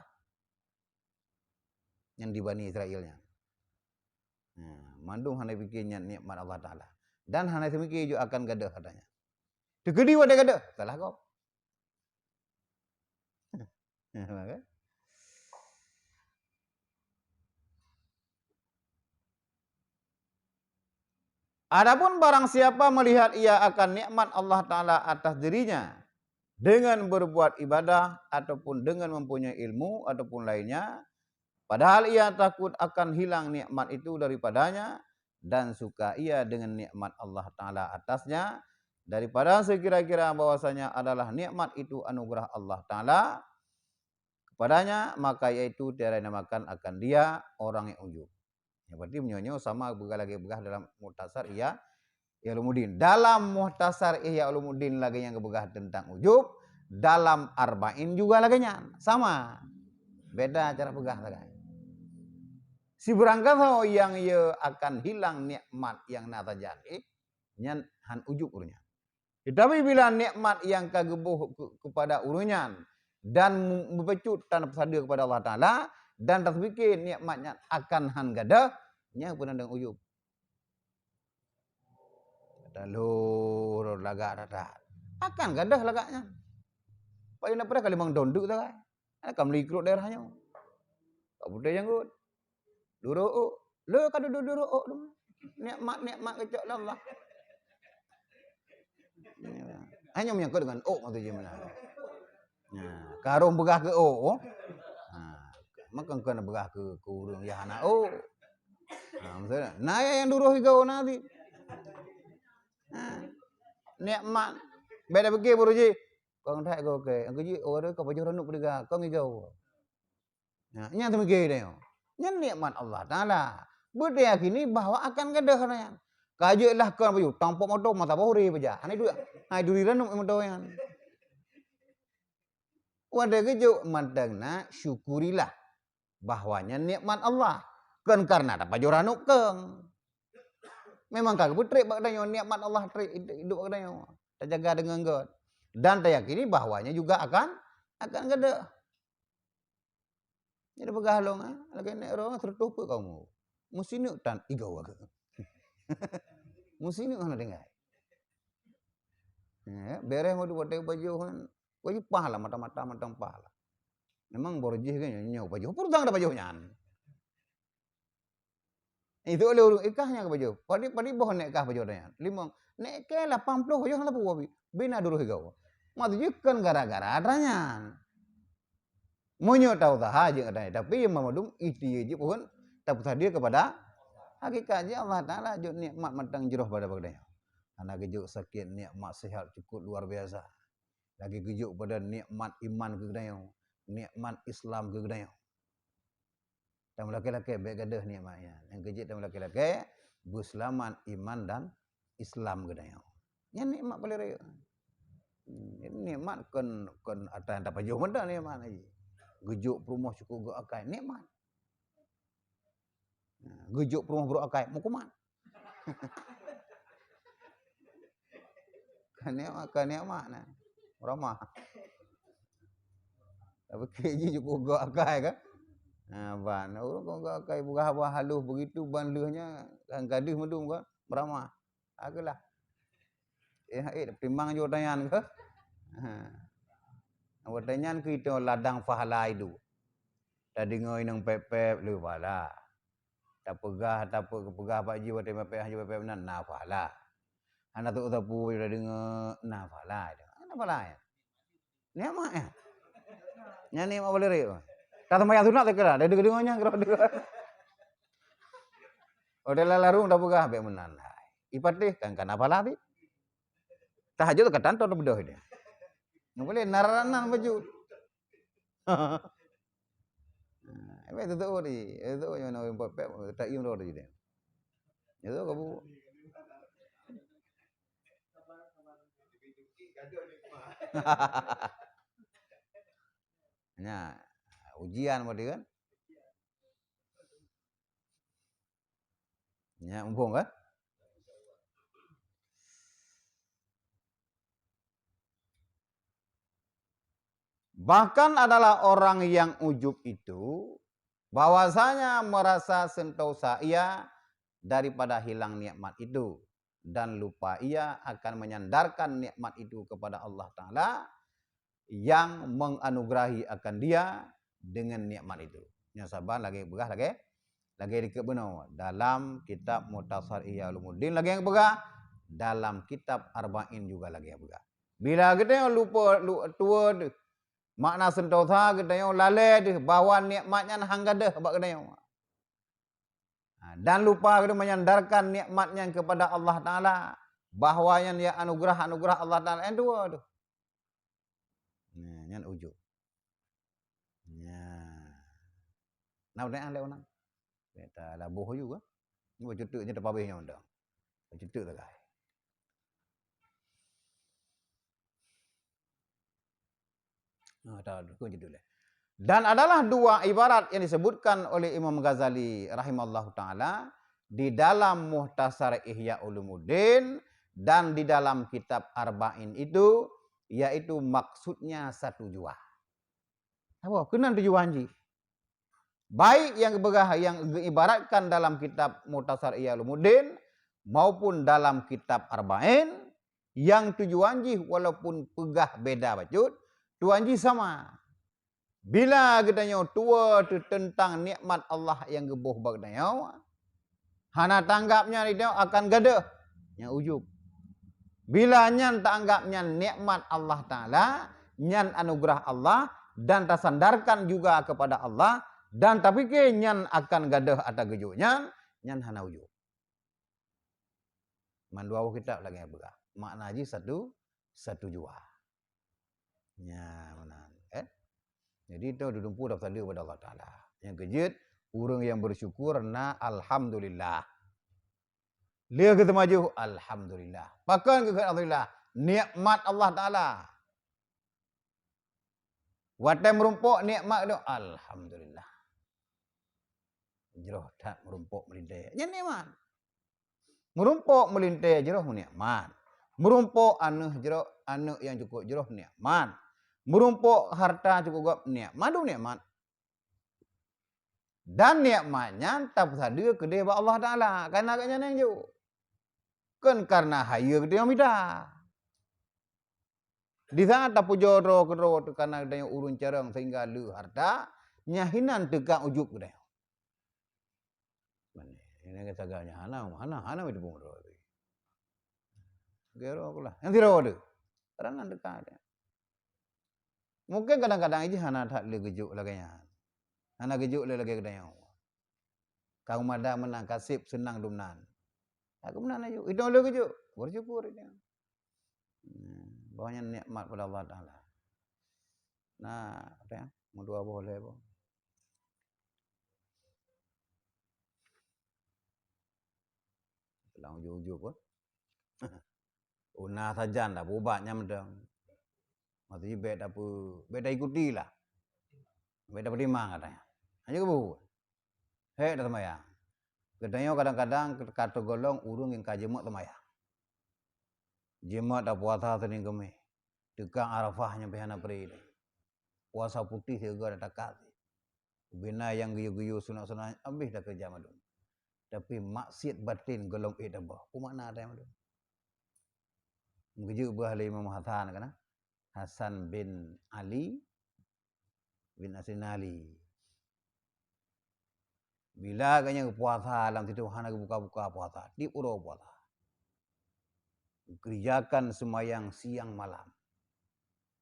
Nyang di Bani Israel nyan. Nah, mandum hana pike nyan nikmat Allah Taala. Dan hana teupike jok akan gadôh katanya. Teukeudi watèe gadôh, salah gob. Kan? Adapun barang siapa melihat ia akan nikmat Allah Ta'ala atas dirinya dengan berbuat ibadah ataupun dengan mempunyai ilmu ataupun lainnya, padahal ia takut akan hilang nikmat itu daripadanya dan suka ia dengan nikmat Allah Ta'ala atasnya, daripada sekira-kira bahwasanya adalah nikmat itu anugerah Allah Ta'ala kepadanya, maka yaitu tiada namakan akan dia orang yang ujub. Ya, berarti meunyoe sama beugah lagée beugah dalam Mukhtasar Ihya Ulumuddin. Dalam Mukhtasar Ihya Ulumuddin lagée nyang geubeugah teuntang ujub, dalam Arba'in juga lagée nyan. Sama. Beda cara peugah sagai. Sibeurangkasoe nyang ye akan hilang nikmat nyang na sajan, eh, nyan han ujub ureuëng nyan. Tetapi bila nikmat nyang ka geuboh ke-, kepada ureuëng nyan dan mu-, meubacut tan peusadeue kepada Allah Taala dan taseubiké nikmat nyan akan han gadôh, nyan peunandang ujub. Talu lagak that-that. Akan gadôh lagak nyan. Paling nak peugah ka limong thon deuk sagai. Ada ka meulikrot daerah nyoe. Ka putéh janggut. Duroe ôk. Le ka dudoe duroe ôk tu. Nikmat-nikmat geucok lé Allah. Hanya menyangkut dengan ôk maksud jih meunan. Nah, karong peugah keu ôk. Ha, maka kon peugah keu, keu ureuëng nyang hana ôk. Ha, maksudnya, na nyang duroe igoe na cit. Ha. Nikmat. Beda pikir baru jih. Kong that goe ke. Engkau jih orang ka pajoh ranub peudeuga. Kong igoe. Nah, nyan teumeuge deh. Nyan nikmat Allah Taala. Beuteuyakin bahwa akan gadôh nyan. Ka jeuet lah kon baju, tampok moto mata boh hure baja. Hana duri, hai duri ranub moto nyan. Watée geujok mantong na syukurilah bahwa nyan nikmat Allah. Kon karena tapajoh ranub kong. Memang ka geupeutreb bak geutanyoe nikmat Allah treb idup bak geutanyoe. Tajaga deungon göt. Dan tayakini bahwa nyan juga akan, akan gadôh. Jadi peugah lôn, eh, lagée nek roh seureutôh peuet kaum. Meusineuk tan igoe agak. Meusineuk hana tinggai. Ya, bereh madu watée pajoh kan. Pajoh pahala mata-mata mantong pahala. Memang borjih kan nyoe pajoh. Peurutang ada pajoh nyan. Itu oleh ureuëng ikah nyang pajoh. Padi, padi boh nek kah pajoh nyan. Limong. Nek ke lapan ploh pajoh hana peue bi. Bina duroh igoe. Maksud jih kon gara-gara atra nyan. Meunyoe tausaha jeuet gata, tapi nyang mandum ikhtiar jih pun tapeusadia kepada hakikat jih Allah Taala jok nikmat mantong jroh pada geutanyoe. Hana geujok sakét, nikmat sihat cukup luar biasa. Lagi geujok pada nikmat iman keu geutanyoe, nikmat Islam keu geutanyoe. Tameulakée-lakée bék gadôh nikmat nyan. Nyang keujeuet tameulakée-lakée beuseulamat iman dan Islam geutanyoe. Nyan nikmat paling rayeuk. Hmm, nikmat kon, kon atra nyang tapajoh mantong nikmat haji. Geujok peurumoh syukur geuh akai, nikmat. Nah, geujok peurumoh brok akai, meukumat. Ka nikmat, ka nikmat na. Ramah. Tapi keu jih cukup gok akai kan? Ha, ban. Ureuëng kong gok akai peugah haba halus begitu ban lheueh nyan kan gadeuh meudum kan? Beramah. Agelah. Eh, eh, timang jo tanyan ke? Ha. Awak tanyan ke itu ladang pahala itu. Tadi ngoi nang pep-pep le pahala. Tapeugah, tape-, peugah bak jiwa teumape hana jiwa peunan, na pahala. Hana tu sapu deungoe, na pahala. Hana pahala, ya. Nikmat, ya. Nyan nikmat paling rayeuk. Taseumbahyang sunat teuka, dah deungoe-deungoe nyan keudroe-deungoe. Oh, dalam larung tapeugah bék meunan. Ipatéh kan kana pahala tadi. Tahajud ka tanto beudôh dia. Nggak boleh naranan baju. Nah, eh, tutup di, eh, tutup yang nak empat pek, tak im roh tadi dia. Itu kabu. Nya, ujian berarti kan? Nya, mumpung kan? Bahkan adalah orang yang ujub itu, bahwasanya merasa sentosa ia daripada hilang nikmat itu, dan lupa ia akan menyandarkan nikmat itu kepada Allah Taala yang menganugerahi akan dia dengan nikmat itu. Nyoe saban lagée beugah lagée Lagée dikeue bunoe dalam kitab Mukhtasar Ihya Ulumuddin lagée nyang peugah, dalam kitab Arba'in juga lagée peugah. Bila geutanyoe lupa, lu-, tuwoe deuh, makna seuntosa geutanyoe lalée deuh bahwa nikmat nyan han gadôh bak geutanyoe. Ha, dan lupa geutanyoe menyandarkan nikmat nyan kepada Allah Taala, bahwa nyan ya anugerah-anugerah Allah Taala nyang tuwoe deuh. Nah, nyan ujub. Nah. Na udah lé orang. Beta laboh juga. Ni bacut tu je tapabeh nyoe dah. Bacut tu sagai. Ah, dah, dah, dah, dah. Dan adalah dua ibarat yang disebutkan oleh Imam Ghazali rahimallahu taala di dalam Mukhtasar Ihya Ulumuddin dan di dalam kitab Arba'in itu, yaitu maksudnya satu jua. Apa? Keunan tujuan jih. Baik nyang geupeugah nyang geuibaratkan dalam kitab Mukhtasar Ihya Ulumuddin maupun dalam kitab Arba'in, nyang tujuan jih walaupun peugah beda bacut, tujuan jih sama. Bila geutanyoe tuwoe teuh teuntang nikmat Allah nyang geuboh bak geutanyoe, hana tanggap nyan itu akan gadôh, nyan ujub. Bila nyan taanggap nyan nikmat Allah Taala, nyan anugerah Allah, dan tasandarkan juga kepada Allah, dan tapike nyan akan gadôh ata geujok nyan, nyan hana ujub. Mandua boh kitab lagée peugah. Makna jih satu, satu jua. Nya, meunan, eh? Jadi, tu dudumpu dan peusadeue kepada Allah Taala. Nyang keujeuet, ureuëng nyang bersyukur na alhamdulillah. Lheueh geuteumaju, alhamdulillah. Pakon geukheun alhamdulillah? Nikmat Allah Taala. Watée meurumpok nikmat tu, alhamdulillah. Jroh that meurumpok meulintée. Nyan nikmat. Meurumpok meulintée jroh nikmat. Meurumpok aneuëk jroh, aneuëk nyang cukup jroh nikmat. Meurumpok harta cukup gob nikmat. Mandum nikmat. Dan nikmat nyan tapeusadeue keudeh bak Allah Taala, kareuna gobnyan nyang jok. Kon kareuna hayeue geutanyoe mita. Di saat tapujoe droe keudroe teuh kareuna geutanyoe ureuëng carông sehingga le harta, nyan hinan teuka ujub geutanyoe. Ini sagai nyan hana, hana, hana meuteupeu droe. Gero keulah. Nyang sidroe teuh. Kareuna teuka. Mungkin kadang-kadang jih hana that le geujok lagée nyan. Hana geujok le lagée geutanyoe. Ka meumada meunan, ka seb seunang dum nan. Ka meunan laju. Itong le geujok, bersyukur itu. Nah, bahwa nyan nikmat pada Allah Taala. Nah, apa ya? Meudua boh lé boh. Lam ujub-ujub pun. Una sajan dah berubat nyang meuteung. Maksudnya bèk tape-, bèk taikuti lah. Bèk tapeutimang katanya. Hanya keubu. Hék taseumayang. Geutanyoe kadang-kadang ka teugolong ureuëng nyang ka jeumeuk seumayang. Jeumeuk tapuasa Senin Keumeh. Teuka Arafah nyang pih hana pri lé. Puasa putéh sigoe takat. Ubena nyang geuyue-geuyue sunat-sunat habéh takeurija mandum. Tapi maksiat baten golom ék taboh. Peue makna teuh mandum? Meukeujeuet beuh lé Imam Hasan kana? Hasan bin Ali bin Asinali. Bila geuhnyan geupuasa lam situ hana geubuka-buka puasa, tiep uroe puasa. Geukeureujakan seumayang siang malam.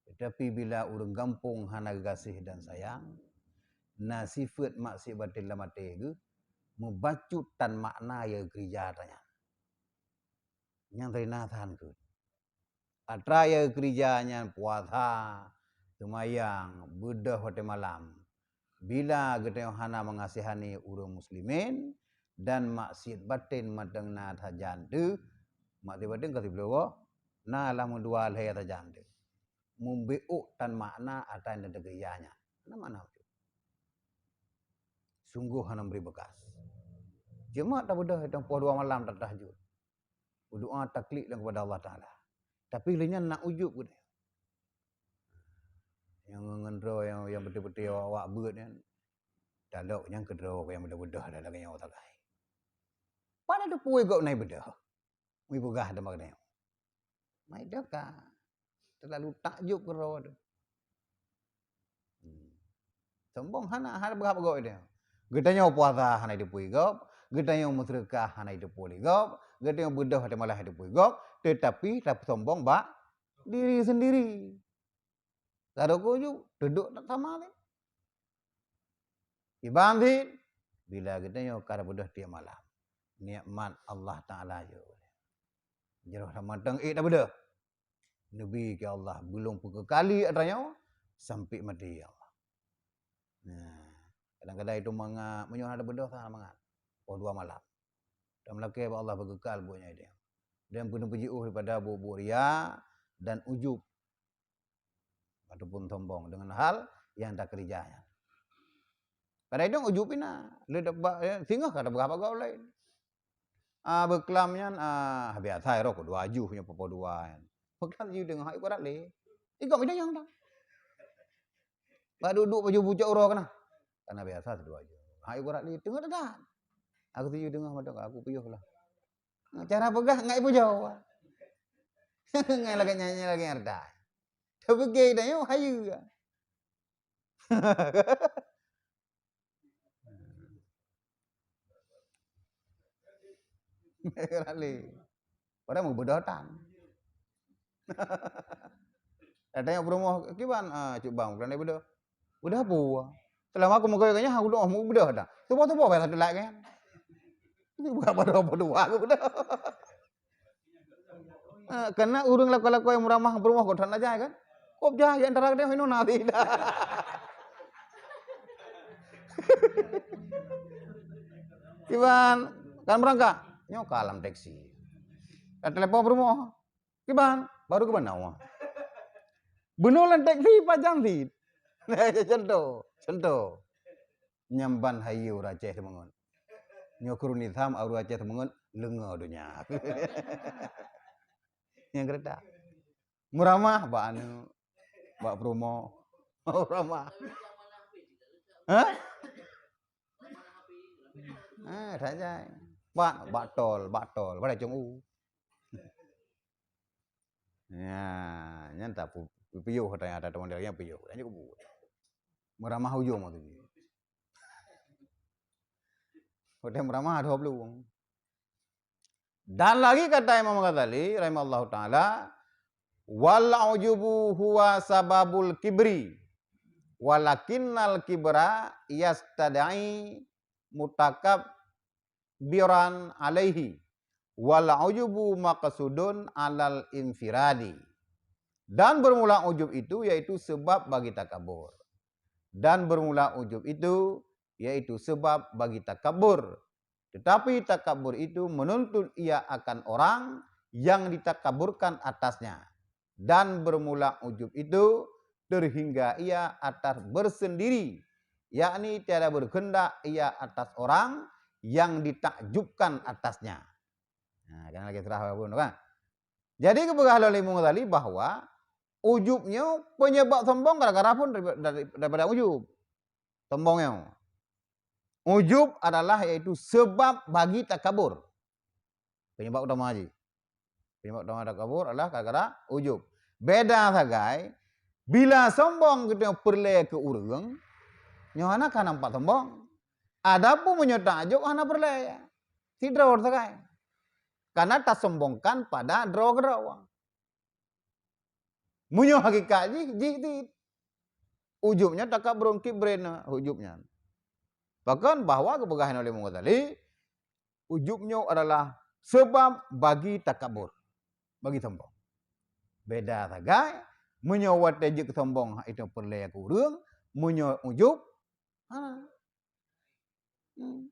Teutapi bila ureuëng gampông hana geugaséh dan sayang, na sifeuet maksiat baten lam até geuh, meubacut tan makna nyang geukeureuja tanyan. Nyang teurinah tahan keuh. Atra nyang geukeureuja nyan puasa, seumayang, beudôh watée malam. Bila geutanyoe hana meungasihani ureuëng muslimin dan maksiat baten mantong na sajan teuh, maksiat baten ka siplôh boh, na lam meudua lhée sajan teuh. Mubiôk tan makna atra nyang teukeureuja nyan. Hana makna bacut. Sunggoh hana meubri beukas. Cuma tabeudôh itong poh dua malam tatahajud. Berdoa taklid lom kepada Allah Taala. Tapi lé nyan na ujub geutanyoe. Nyang ngon droe nyang, nyang beutôi-beutôi awak-awak beuet nyan. Talok nyang keudroe nyang beudôh-beudôh dah lagée nyoe sagai. Padahai teupue gobnyan beudôh. Meupeugah teuma geutanyoe. Mai teuka. Teulalu takjub keudroe teuh. Hmm. Sombong hana, hana beugah-beugah geutanyoe. Geutanyoe puasa hana jiteupeu lé gob, geutanyoe meuseudeukah hana jiteupeu lé gob, geutanyoe beudôh watée malam hana jiteupeu lé gob, teutapi tapeusombong bak diri sendiri. Ka rukuk ju, teuduek sama lé. Iban cit, bila geutanyoe ka beudôh tiep malam, nikmat Allah Taala jeuet. Jroh lam mantong ék tabeudôh. Neubi keu Allah, beulông peukeukalon atra nyoe sampoe maté, ya Allah. Nah, kadang-kadang itu mangat, meunyoe hana beudôh, hana mangat. Poh dua malam. Dan meulakée bak Allah beukeukal buet nyan idéh. Dan beuneuh peujiôh daripada buet-buet ria dan ujub. Ataupun sombong dengan hal yang takeurija nyan. Kadang-kadang ujub ina, le bak, eh, singoh ka tapeugah bak gob laén. Ah, beuklam nyan, ah, biasa roh keudua juh nyoe poh dua nyan. Beuklam jih deungoe hai urat lé. Igob idéh nyang dah. Bak duek-duek baju pucok uroe kana. Kana biasa sidua juh. Hai urat lé teungoh dah. Aku tuju deungoe mantong aku piôh lah. Cara peugah ngai pujoe. Ngai lagée nyanyi lagée nyan dah. Tapi gay dah nyoe hayeue. Rale. Padahal meubeudôh tan. Datang nyang peurumoh, "Kiban, ah, Cuk Bang, peureulée beudôh?" "Beudôh peue?" "Selama aku meugoe nyan, aku doh meubeudôh dah. Tuboh-tuboh bayar satu lak kan?" Ini bukan pada apa dua aku beudôh. Ah, karena ureuëng lakoe-lakoe nyang meuramah peurumoh kok that na jai kan? Kop jai, ya, antara dia minum nasi dah. Kiban, kan berangkat? Nyoe ka lam teksi. Ka telepon peurumoh. Kiban, baru kiban nawa. Bunoe lam teksi pajang sit. Contoh, contoh. Nyamban hayeue ureuëng Aceh teumeungon. Nyoe keurueng nizam ureuëng Aceh teumeungon leungoe donya. Nyang keureuta. Meuramah bak aneuk, bak peurumoh. Meuramah. Hah? Ah, that jai. Bak, bak tol, bak tol, pada cong u. Ya, nyan tapu-, piôh katanya ada teman dia yang piôh. Hanya kubu. Meuramah ujong waktu itu. Hotel meuramah ada dua puluh. Dan lagi kata Imam Ghazali rahimahullahu taala, "Wal ujubu huwa sababul kibri, walakinnal kibra yastad'i mutakabbiran alaihi, wal ujubu maqsudun alal infiradi." Dan bermula ujub itu yaitu sebab bagi takabur. Dan bermula ujub itu yaitu sebab bagi takabur. Tetapi takabur itu menuntut ia akan orang yang ditakaburkan atasnya. Dan bermula ujub itu terhingga ia atas bersendiri, yakni tiada berkehendak ia atas orang yang ditakjubkan atasnya. Nah, kan lagi serah pun kan. Jadi geupeugah lé Imam Ghazali bahwa ujub nyoe penyebab sombong gara-gara pun dari, dari, daripada ujub. Sombong nyoe. Ujub adalah yaitu sebab bagi takabur. Penyebab utama jih. Penyebab utama takabur adalah gara-gara ujub. Beda sagai, bila sombong geutanyoe peureulée keu ureuëng, nyoe hana ka nampak sombong. Adapun meunyoe takjub hana peureulée. Sidroe sagai. Karena tasombongkan pada droe keudroe. Meunyoe hakikat jih, jih cit. Ujub nyan takabur kibrin ujub nyan. Bahkan bahwa geupeugah oleh Imam Ghazali, ujub nyoe adalah sebab bagi takabur, bagi sombong. Beda sagai, meunyoe watée jeuet keu sombong, itu peureulée keu ureuëng, meunyoe ujub, ha. Hmm.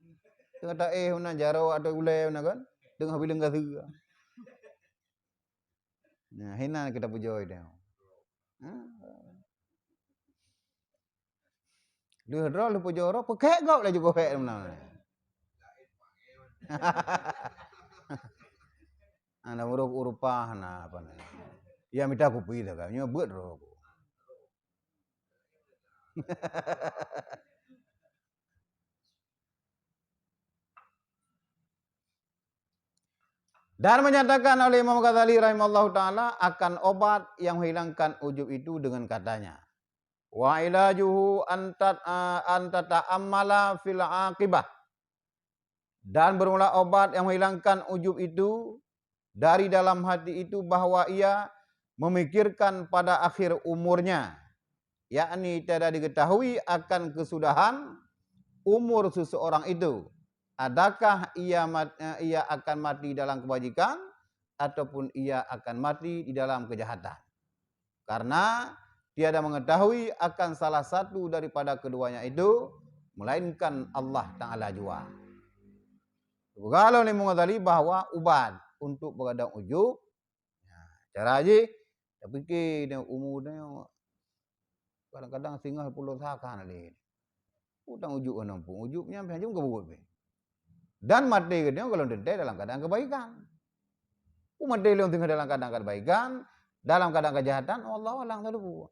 Teuka taéh meunan jaroe atau ulée meunan kan? Teungoh bileung gaseue. Nah, hinan kita pujoe dia. Ha? Lheueh droe lheueh pujoe droe, peukhek gob laju peukhek meunan. Ana urup-urupah na apa na. Ya mita kupi dah kan, nyoe beuet droe. Dan menyatakan oleh Imam Ghazali rahimahullahu taala akan obat yang menghilangkan ujub itu dengan katanya, Wa ilajuhu an tat-, a, an tata'ammala fil aqibah. Dan bermula obat yang menghilangkan ujub itu dari dalam hati itu bahwa ia memikirkan pada akhir umurnya, yakni tiada diketahui akan kesudahan umur seseorang itu, adakah ia mat-, eh, ia akan mati dalam kebajikan ataupun ia akan mati di dalam kejahatan. Karena tiada mengetahui akan salah satu daripada keduanya itu, melainkan Allah Ta'ala jua. Peugah lom Imam Ghazali bahwa ubat untuk beureudoh ujub, ya, cara jih, tapike nyoe umu nyoe kadang-kadang singoh puluh sa ka lé. Utang ujub ngon ampôn, ujub nyan pih hajom keubuet pih. Dan maté geutanyoe gohlom teuntée dalam keadaan kebaikan. Ku maté lôn singoh dalam keadaan kebaikan, dalam keadaan kejahatan, oh, Allah alam, tak lupa.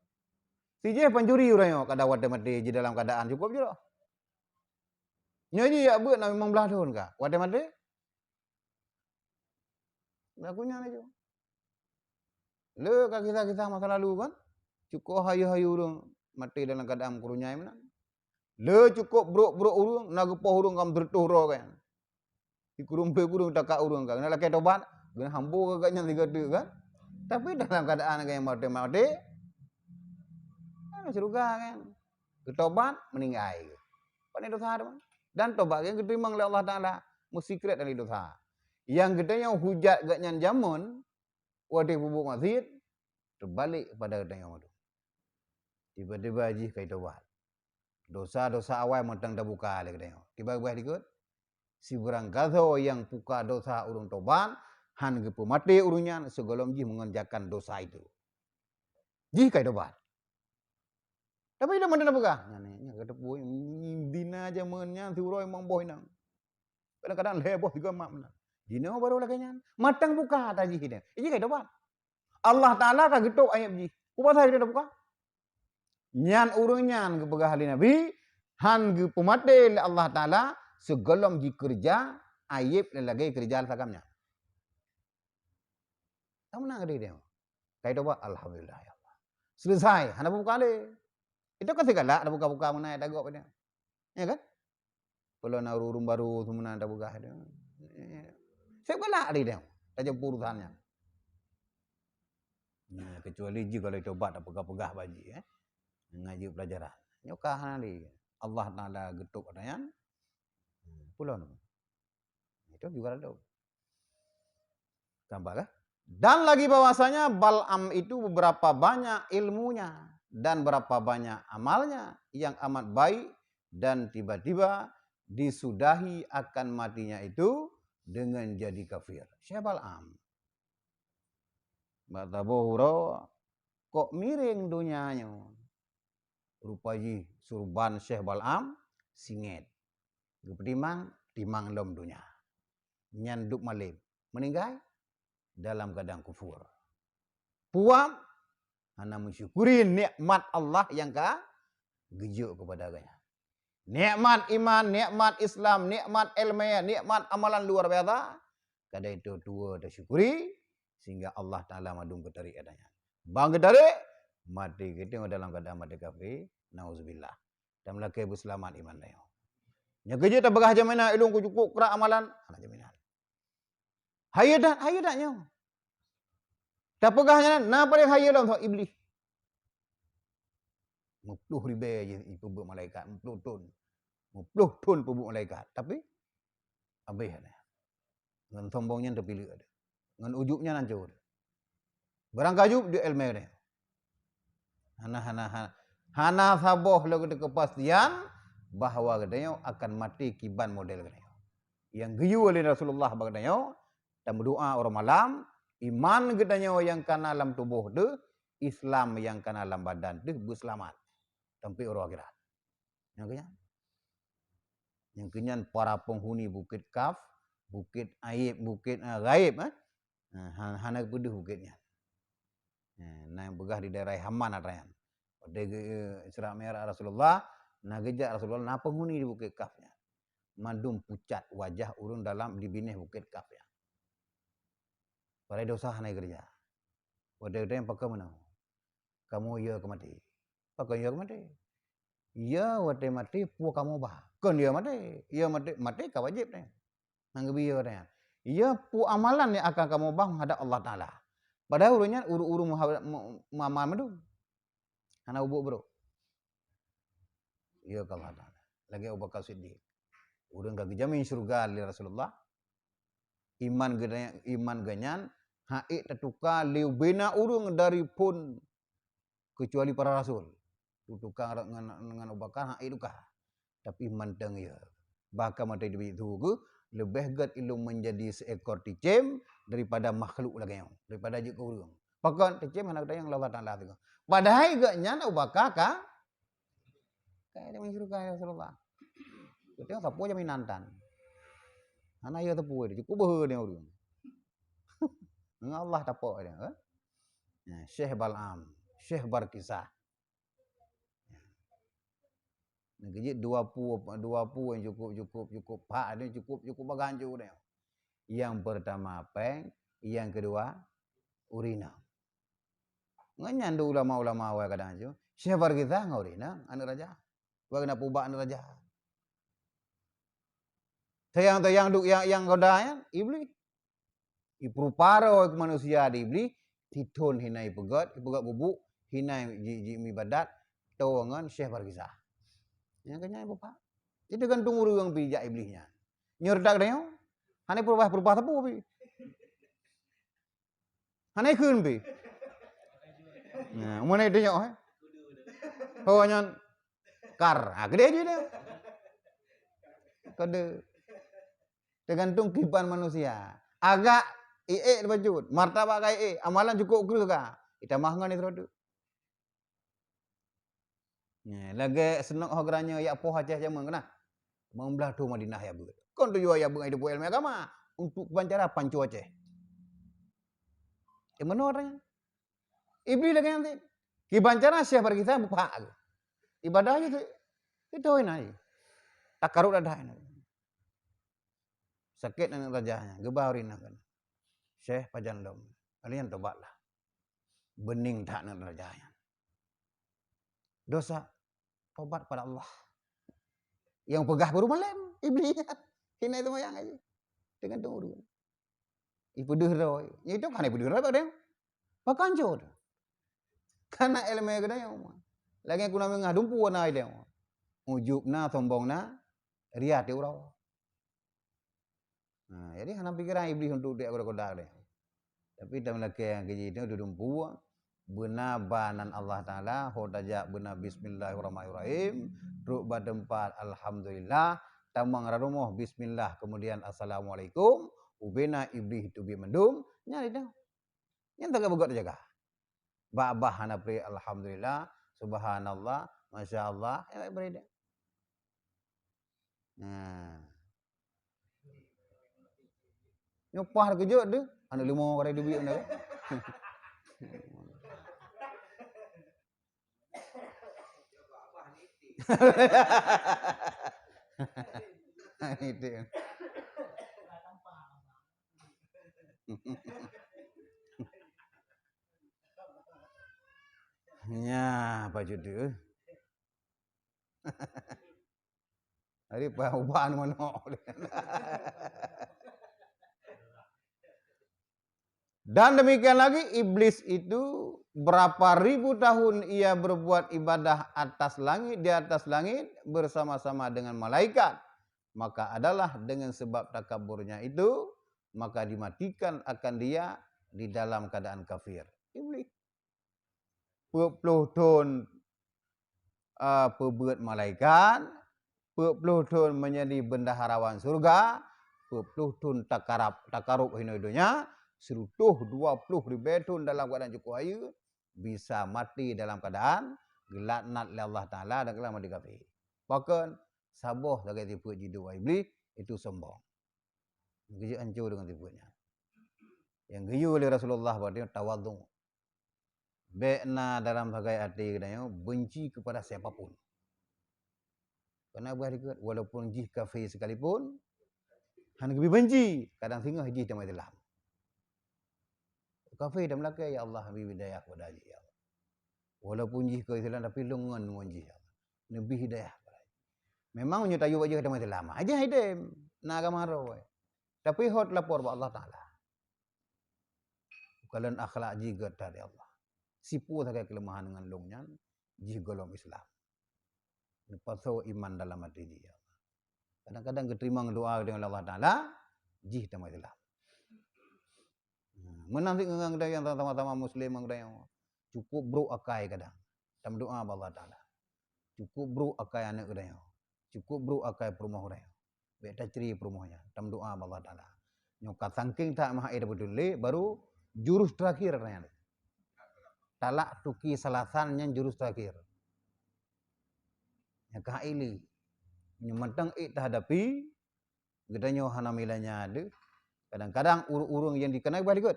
Si jih pancuri ureuëng nyoe, kada watée maté jih dalam keadaan cukup jroh. Nyoe jih yak beuet na limong blaih thon ka, watée maté. Lagu nyan laju. Le ka kisah-kisah masa lalu kan? Cukup hayu-hayu ureuëng maté dalam keadaan meukurunyai meunan. Le cukup brok-brok ureuëng, na geupoh ureuëng ka meuteureutôh droe kan? Sikureueng ploh ureuëng takak ureuëng ka. Keuneuk lakée tobat, keuneuk hambo ka gobnyan sigoe teuk kan? Tapi dalam keadaan gobnyan maté-maté, kan syeuruga kan? Geutobat, meuninggai. Pane dosa teuma. Dan tobat gobnyan geuteurimong lé Allah Taala, meusikret dari dosa. Nyang geutanyoe hujat gobnyan jameun, watée peubuet maksiet, teubalek kepada geutanyoe meunan. Tiba-tiba jih kai tobat. Dosa-dosa awai mantong tabuka lé geutanyoe. Tiba-tiba dikeue, sibarang gasoe nyang puka dosa ureuëng tobat, hán geupeumaté ureuëng nyan sigohlom jih meungerjakan dosa itu. Jih kai tobat. Tapi lom mantong tapeugah, nyan, nyan ka teupeu, dina jameun nyan siuroe limong boh inong. Kadang-kadang lhée boh sigoe mak meunan. Jinoe barô lagée nyan. Mantong buka ata jih nyan. Jih kai tobat. Allah Taala ka geutôb aieb jih. Peue pasai geutanyoe tabuka? Nyan ureuëng nyan geupeugah lé Nabi, hán geupeumaté lé Allah Taala sigohlom jikeureuja aieb lagée keureuja sagai nyan. Ka meunan ka deh. Kai tobat, alhamdulillah ya Allah. Selesai, hana buka lé. Itu kan sigalak tabuka-buka meunan tagob nyan. Ya kan? Kalau na ureuëng baru semua tapeugah tu. Saya galak hari dia. Tajam urusan nyan. Nah, kecuali jih kalau tobat tapeugah-peugah bak jih, eh. Ngaji pelajaran. Nyoe ka hana lé. Allah Taala geutôb ata nyan. Pulang. Itu juga ada. Tambah kan? Dan lagi bahwasanya Bal'am itu berapa banyak ilmunya dan berapa banyak amalnya yang amat baik dan tiba-tiba disudahi akan matinya itu dengan jadi kafir. Syekh Bal'am. Bak taboh uroe, kok miréng donya nyoe. Rupa jih surban Syekh Bal'am singét. Geupeutimang, timang lom donya. Nyan dub malém, meuninggai dalam keadaan kufur. Puap, hana meusyukuri nikmat Allah nyang ka geujok keupada geuhnyan. Nikmat iman, nikmat Islam, nikmat ilmu, nikmat amalan luar biasa. Kadang itu tuwo tasyukuri, sehingga Allah Taala mandum geutarek ata nyan. Ban geutarek, maté geutanyoe dalam keadaan maté kafé, nauzubillah. Dan meulakée beuseulamat iman tanyoe. Nyang keujeuet tapeugah jaminan, ulôn ku cukup krak amalan, hana jaminan. Hayeue that, hayeue that nyoe. Tapeugah nyan, na paléng hayeue lom, Iblih. Meuploh ribée jih peubuet malaikat, meuploh thon. Meuploh thon peubuet malaikat. Tapi, abéh nyan. Ngon sombong nyan teupileuk. Ngon ujub nyan hancô. Barang ka ujub di ilmu nyan. Hana, hana, hana, hana saboh lé geutanyoe keupastian bahwa geutanyoe akan maté kiban model geutanyoe. Nyang geuyue lé Rasulullah bak geutanyoe, tameudoa uroe malam, iman geutanyoe nyang kana lam tuboh teuh, Islam nyang kana lam badan teuh beuseulamat. Sampai uroe akhirat. Nyang keunyan. Nyang keunyan para penghuni Bukit Kaf, Bukit Aib, Bukit, eh, Gaib, eh. Nah, ha-, hana geupeudeuh bukét nyan. Nah, na nyang peugah di daerah Yaman atra nyan. Watée geu-, Isra Mi'raj Rasulullah, na geujak Rasulullah, na penghuni di Bukét Kaf nyan. Mandum pucat wajah ureuëng dalam di binéh Bukét Kaf nyan. Padahai dosa hana geukeureuja. Watée geutanyoe pakon meunoe. Kamoe yö keu maté. Pakon ya maté. Ya watée maté peue kamoe bah. Kon ya maté. Ya maté, maté ka wajéb teuh. Nyang geubri ya watée nyan. Ya peue amalan nyang akan kamoe bah meuhadap Allah Taala. Padahai ureuëng nyan ureuëng-ureuëng meuhadap, me-, meuamal mandum. Hana ubuet brok. Ya ka Allah Taala. Lagée Abu Bakar Siddiq. Ureuëng ka geujamin syeuruga lé Rasulullah. Iman geuda-, iman geuhnyan hana teutuka lé ubena ureuëng dari phon keucuali para rasul. Teutuka ngon, ngon Abu Bakar hana teutuka. Tapi mantong ya. Bahkan mata di itu ke, leubeh gét ilôn menjadi seekor cicém daripada makhluk lagée nyoe, daripada jeuet keu ureuëng. Pakon cicém hana geutanyong lé Allah Taala teungoh. Padahai gét nyan Abu Bakar ka, ka jamin syeuruga ya Rasulullah. Geutanyoe sapeue jaminan tan. Hana ya teupeu itu, cukup beuhe dia ureuëng. Ngon Allah tapok dia, kan? Ya, Syekh Bal'am, Syekh Barkisah. Nah, kejit dua pu, dua pu yang cukup, cukup, cukup pak ni, cukup, cukup bagancu ni. Yang pertama péng, yang kedua urina. Ngon nyan dua ulama-ulama awai kadang tu, Syekh Barkisah ngon urina, aneuk raja. Wa keuneuk peubat aneuk raja. Tayang-tayang duek yang, yang goda nyan, Iblih. Ipeurupa droe keu manusia di Iblih, tithon hina ipeugét, ipeugét gubuk, hina ji, ji ibadat, toe ngon Syekh Barkisah. Nyang keunyan ipeugét. Itu gantung ureuëng pi jak Iblih nyan. Nyoe reutak tanyoe, hana ipeurubah-peurubah sapeue pi. Hana ikheun pi. Nah, umum itu nyoe, eh. Ho nyan kar. Ha, keudeh jih dia. Keudeh. Tergantung kiban manusia. Agak iék bacut, martabat ka iék, amalan cukup kreueh ka. Itamah ngon itu. Nyan, lagée seunok ho geuranyoe yak poh Aceh jameun keunan. Meublah tu Madinah ya beuet. Kon tujuan ya beuet itu ilmu agama. Untuk keubancara panco Aceh. Eh, meunoe nyan. Iblih lagée nyan. Kiban cara Syekh Barkisah muphak. Ibadah je tu. Itu hina. Takarub dadah hina. Sakét aneuk raja nyan, geuba ureuëng nyan kan. Syekh pajan lom. Kalian tobatlah. Beuning that aneuk raja nyan. Dosa, tobat pada Allah. Yang peugah baru malam, Iblih. Hina itu mayang aja. Dengan tu ureuëng. Ipeudeuh droe. Nyan itu kan ipeudeuh droe pada. Pakanjot. Karena ilmu geuda nyoe. Lagée kuna meungah dumpu na idéh. Ujub na, sombong na, ria ti uroe. Nah, jadi hana pikiran Iblih untuk dia koda-koda deh. Tapi dalam lakée nyang keji itu dudumpu beuna ba nan Allah Taala, ho tajak beuna bismillahirrahmanirrahim, trok ba teumpat alhamdulillah, tamong ra rumoh bismillah, kemudian assalamualaikum, ubena Iblih teubiet mandum, nyan itu. Nyan tagak beugöt jaga. Bak bah hana pri alhamdulillah, subhanallah, masya Allah, ya beri dia. Nah. Nyoe pah keujot tu, aneuk leumo kadai dubiet na. Itu. Nya, apa judul? Hari pah uban manok. Dan demikian lagi, iblis itu berapa ribu tahun ia berbuat ibadah atas langit, di atas langit bersama-sama dengan malaikat. Maka adalah dengan sebab takaburnya itu, maka dimatikan akan dia di dalam keadaan kafir. Iblis. Peuet ploh thon, a, peubeuet malaikat, peuet ploh thon menjadi bendaharawan syurga, peuet ploh thon takarab, takarub hinoe donya, siratoh dua ploh ribée thon dalam keadaan cukôp hayeue, bisa maté dalam keadaan geulaknat lé Allah Taala dan geulaknat maté kafé. Pakon? Saboh lagée sifeuet jiduek Iblis, itu sombong. Geujeuet hanco deungon sifeuet nyan. Nyang geuyue lé Rasulullah bak nyoe tawadhu. Bék na dalam sagai até geutanyoe benci kepada siapa pun. Karena bah dikeue, walaupun jih kafé sekalipun, hana geubri benci, kadang singoh jih teuma Islam. Kafé dan meulakée, "Ya Allah, bri hidayah kepada jih, ya Allah." Walaupun jih keu Islam, tapi lôn ngon ngon jih. Neubri hidayah. Memang meunyoe tayue bak jih ka teuma Islam, aja idem na agama roh. Tapi hot lapor bak Allah Taala. Kalon akhlak jih gét that, ya Allah. Sipu sagai keuleumahan ngon lôn nyan, jih gohlom Islam. Neupasoe iman dalam até jih, ya Allah. Kadang-kadang geuteurimong doa geutanyoe lé Allah Taala, jih teuma Islam. Meunan cit ngon geutanyoe nyang sama-sama muslim ngon geutanyoe. Cukup brok akai kadang. Tameudoa bak Allah Taala. Cukup brok akai aneuk geutanyoe. Cukup brok akai peurumoh geutanyoe. Bèk tacri peurumoh nyan. Tameudoa bak Allah Taala. Nyoe ka sangking that meuhai tapeuteuntèe, baru jurus terakhir nyan. Talak tuki salasan nyan jurus terakhir. Nyang ka ék lé. Nyoe mantong ék tahadapi, geutanyoe hana mila nyan deuh. Kadang-kadang ureueng-ureueng nyang dikeunai bah likot.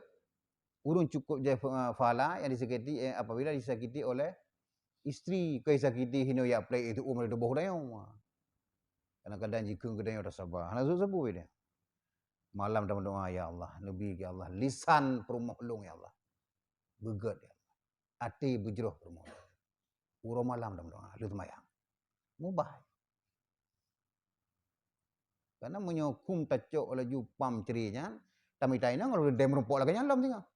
Ureueng cukup jai fa-, fala nyang disakiti, eh, apabila disakiti oleh istri, ka disakiti hino yak plek itu umur tuboh geutanyoe. Kadang-kadang jikheun geutanyoe tasaba. Hana seusabu dia. Malam tameudoa, "Ya Allah, neubri, ya Allah, lisan peurumoh lôn, ya Allah. Beugét, ya Allah. Até beujroh peurumoh lôn." Uroe malam tameudoa, lheueh seumayang. Mubah. Karena meunyoe kum tacok laju pam cre nyan, tamita inong lalu dem rumpok lagèe nyan lom singoh.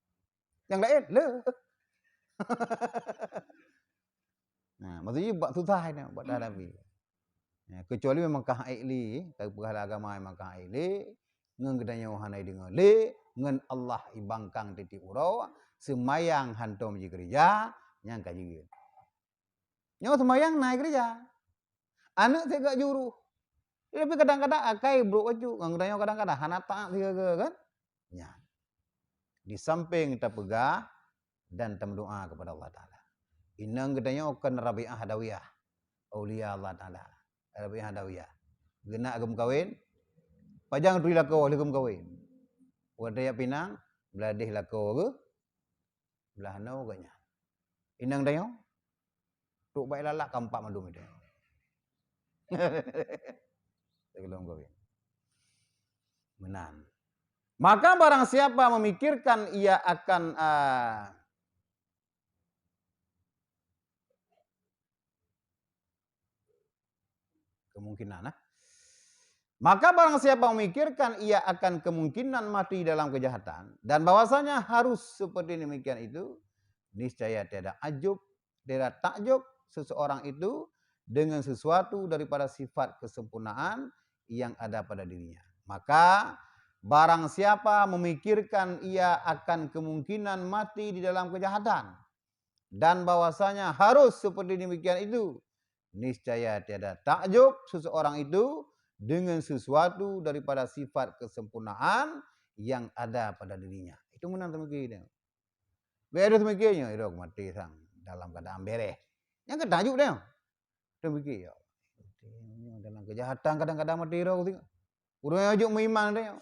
Nyang laén, le. Nah, maksudnya bak susah ini, bak dah Nabi. Ya, kecuali memang kah ék lé, tapi peugah agama memang kah ék lé, ngon geutanyoe hana deungoe lé, ngon Allah ibangkang tiep-tiep uroe, seumayang hantom jikeureuja, nyang ka jigeuet. Nyoe seumayang na keureuja. Aneuk sigoe jurôh. Tapi kadang-kadang akai brok bacut, ngon geutanyoe kadang-kadang hana taat sigoe-goe kan? Nyan. Di samping tapeugah dan tameudoa kepada Allah Taala. Inong geutanyoe kon Rabi'ah Adawiyah, aulia Allah Taala. Rabi'ah Adawiyah. Geunak geumeukawen, pajan turi lakoe lheueh geumeukawen. Watèe jak pinang, blah deh lakoe geuh, blah noe geuh nyan. Inong tanyoe, trok bak ilalak ka empat mandum itu. Sebelum kahwin. Meunan. Maka barang siapa memikirkan ia akan, ah, kemungkinan, ah. Maka barang siapa memikirkan ia akan kemungkinan mati dalam kejahatan, dan bahwasanya harus seperti demikian itu, niscaya tiada ajub, tiada takjub seseorang itu dengan sesuatu daripada sifat kesempurnaan yang ada pada dirinya. Maka, barang siapa memikirkan ia akan kemungkinan mati di dalam kejahatan, dan bahwasanya harus seperti demikian itu, niscaya tiada takjub seseorang itu dengan sesuatu daripada sifat kesempurnaan yang ada pada dirinya. Itu meunan teumiki dia. Bèk ada teumiki nyoe, idok mati sang dalam keadaan bereh. Nyang ka takjub dia. Teumiki ya. Dalam kejahatan kadang-kadang mati roh. Ureueng nyang jeuet meuiman dia.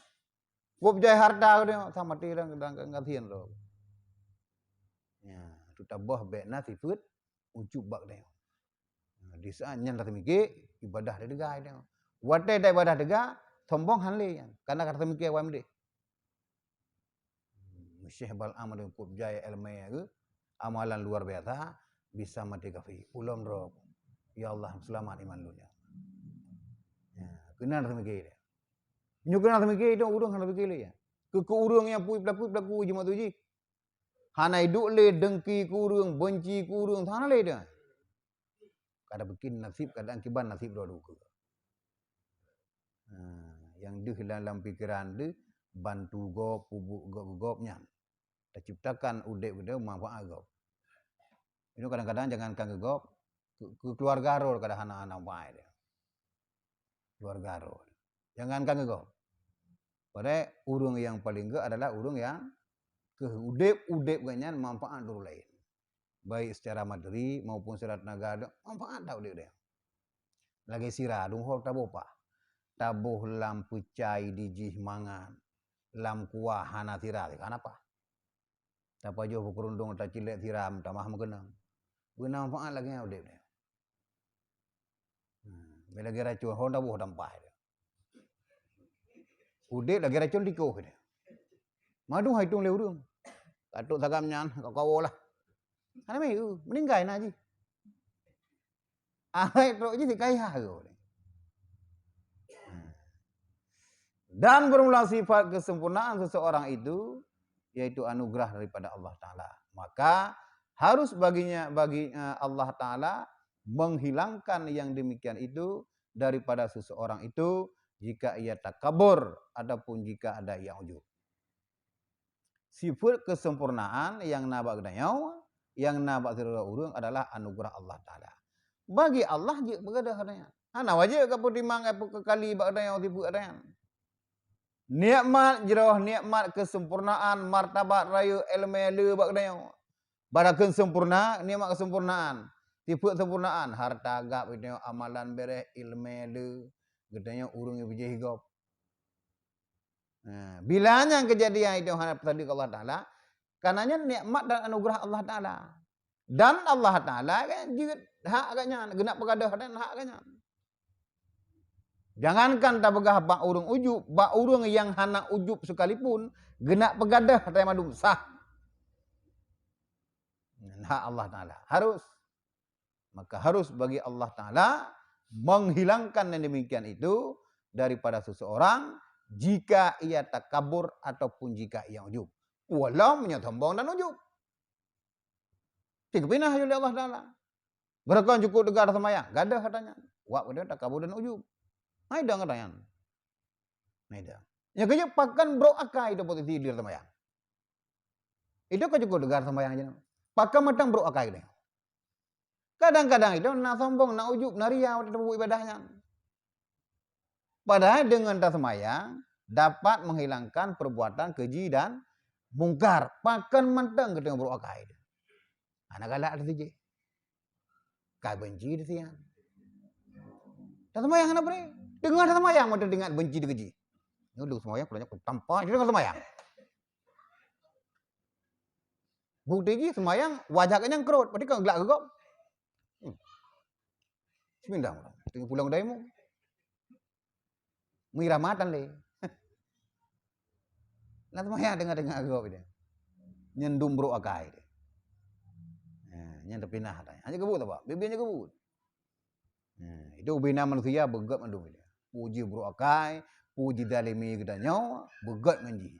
Kup jai harta dia, sama mati dalam keadaan kasihan roh. Ya, tu taboh bèk na sifat ujub bak dia. Nah, di saat nyan rasa mikir, ibadah dia dega dia. Watèe dah ibadah dega, sombong han lé nyan. Karena ka rasa mikir awak meude. Syekh Bal'am ada kup jai ilmu ke, amalan luar biasa, bisa mati kafir. Ulôn droe. Ya Allah, selamat iman lôn ya. Ya, keunan rasa mikir dia. Nyoe keunan rasa mikir dia, ureueng hana mikir lé ya. Keu, keu ureueng nyang pui pelaku, pelaku jimat tu jih. Hana iduek lé dengki keu ureueng, benci keu ureueng, hana lé dah. Kada bikin nasib, kada akiban nasib dua duka. Ha, nyang deuh lam, lam pikeran deuh, bantu gob, peubuet gob, gob nyan. Taciptakan udép geutanyoe manfaat gob. Itu kadang-kadang jangankan keu gob, keu, keu keluarga roh kadang hana, hana manfaat dia. Keluarga roh. Jangankan keu gob. Padahai ureueng nyang paleng gét adalah ureueng nyang keu udép-udép geuh nyan manfaat ureueng laén. Baik secara materi maupun secara tenaga, manfaat dak udép dia. Lagèe sira, dum ho taboh pah. Taboh lam peucai dijih mangat. Lam kuah hana sira, hana pah. Tapajoh beukeurundong tacilek sira, tamah meukeunong. Beuna manfaat lagèe nyan udép dia. Hmm, lagèe racun, ho taboh dampah dia. Udép lagèe racun tikoh dia. Madu hai tueng lé ureueng. Katok sagam nyan, ka kawoe lah. Hana mé, uh, meuninggai na jih. Ahai trok jih dikayah ke. Dan bermula sifat kesempurnaan seseorang itu, yaitu anugerah daripada Allah Taala. Maka harus baginya, bagi, eh, Allah Taala menghilangkan yang demikian itu daripada seseorang itu jika ia takabur ataupun jika ada ia ujub. Sifat kesempurnaan nyang na bak geutanyoe, nyang na bak sidroe ureuëng adalah anugerah Allah Taala. Bagi Allah jeuet peugadôh geutanyoe. Hana wajéb ka peutimang, eh, peukali bak geutanyoe sifat geutanyoe. Nikmat jroh, nikmat kesempurnaan, martabat rayeuk, iéleumé le bak geutanyoe. Bak takheun sempurna, nikmat kesempurnaan. Sifat sempurnaan, harta gab geutanyoe, amalan beres, iéleumé le, geutanyoe ureuëng nyang beujih gob. Nah, bila nyan keujadian itu hana peusadeuek Allah Taala, karena nyan nikmat dan anugerah Allah Taala. Dan Allah Taala kan jeuet hak geuh nyan, geunak peugadôh dan hak geuh nyan. Jangankan tapeugah bak ureuëng ujub, bak ureuëng nyang hana ujub sekalipun, geunak peugadôh dan mandum sah. Hak Allah Taala. Harus. Maka harus bagi Allah Taala menghilangkan yang demikian itu daripada seseorang jika ia takabur ataupun jika ia ujub. Walau meunyoe sombong dan ujub. Tiga pinah oleh Allah Taala. Beureukan cukup teuga seumayang, gadôh katanya. Wak udah takabur dan ujub. Hai dah katanya. Hai dah. Nyang keujeuet pakon brok akai itu posisi di seumayang. Itu ka cukup teuga seumayang je. Pakon mantong brok akai dia. Kadang-kadang itu na sombong, na ujub, na ria watée tapeubuet ibadah nyan. Padahai deungon taseumayang dapat menghilangkan perbuatan keji dan mungkar. Pakon mantong geutanyoe brok akai. Hana galak teuh jih. Ka benci teuh sian. Taseumayang hana bri. Deungon taseumayang mantong teuingat benci teuh keji. Nyoe lôn seumayang, kurang tampa, deungon seumayang. Bukti jih seumayang wajah geuh nyan krot, berarti kan glak geuh gob. Hmm. Bismillah. Tengok pulang dari mu. Mui ramatan le. Nah, seumayang tengah-tengah geuh gob dia. Nyan dum brok akai dia. Ha, nyan tapinah tanya. Hanya kebut apa? Bibir hanya kebut. Ha, itu ubena manusia beugét mandum dia. Puji brok akai, puji dalimi geutanyoe, beugét ngon jih.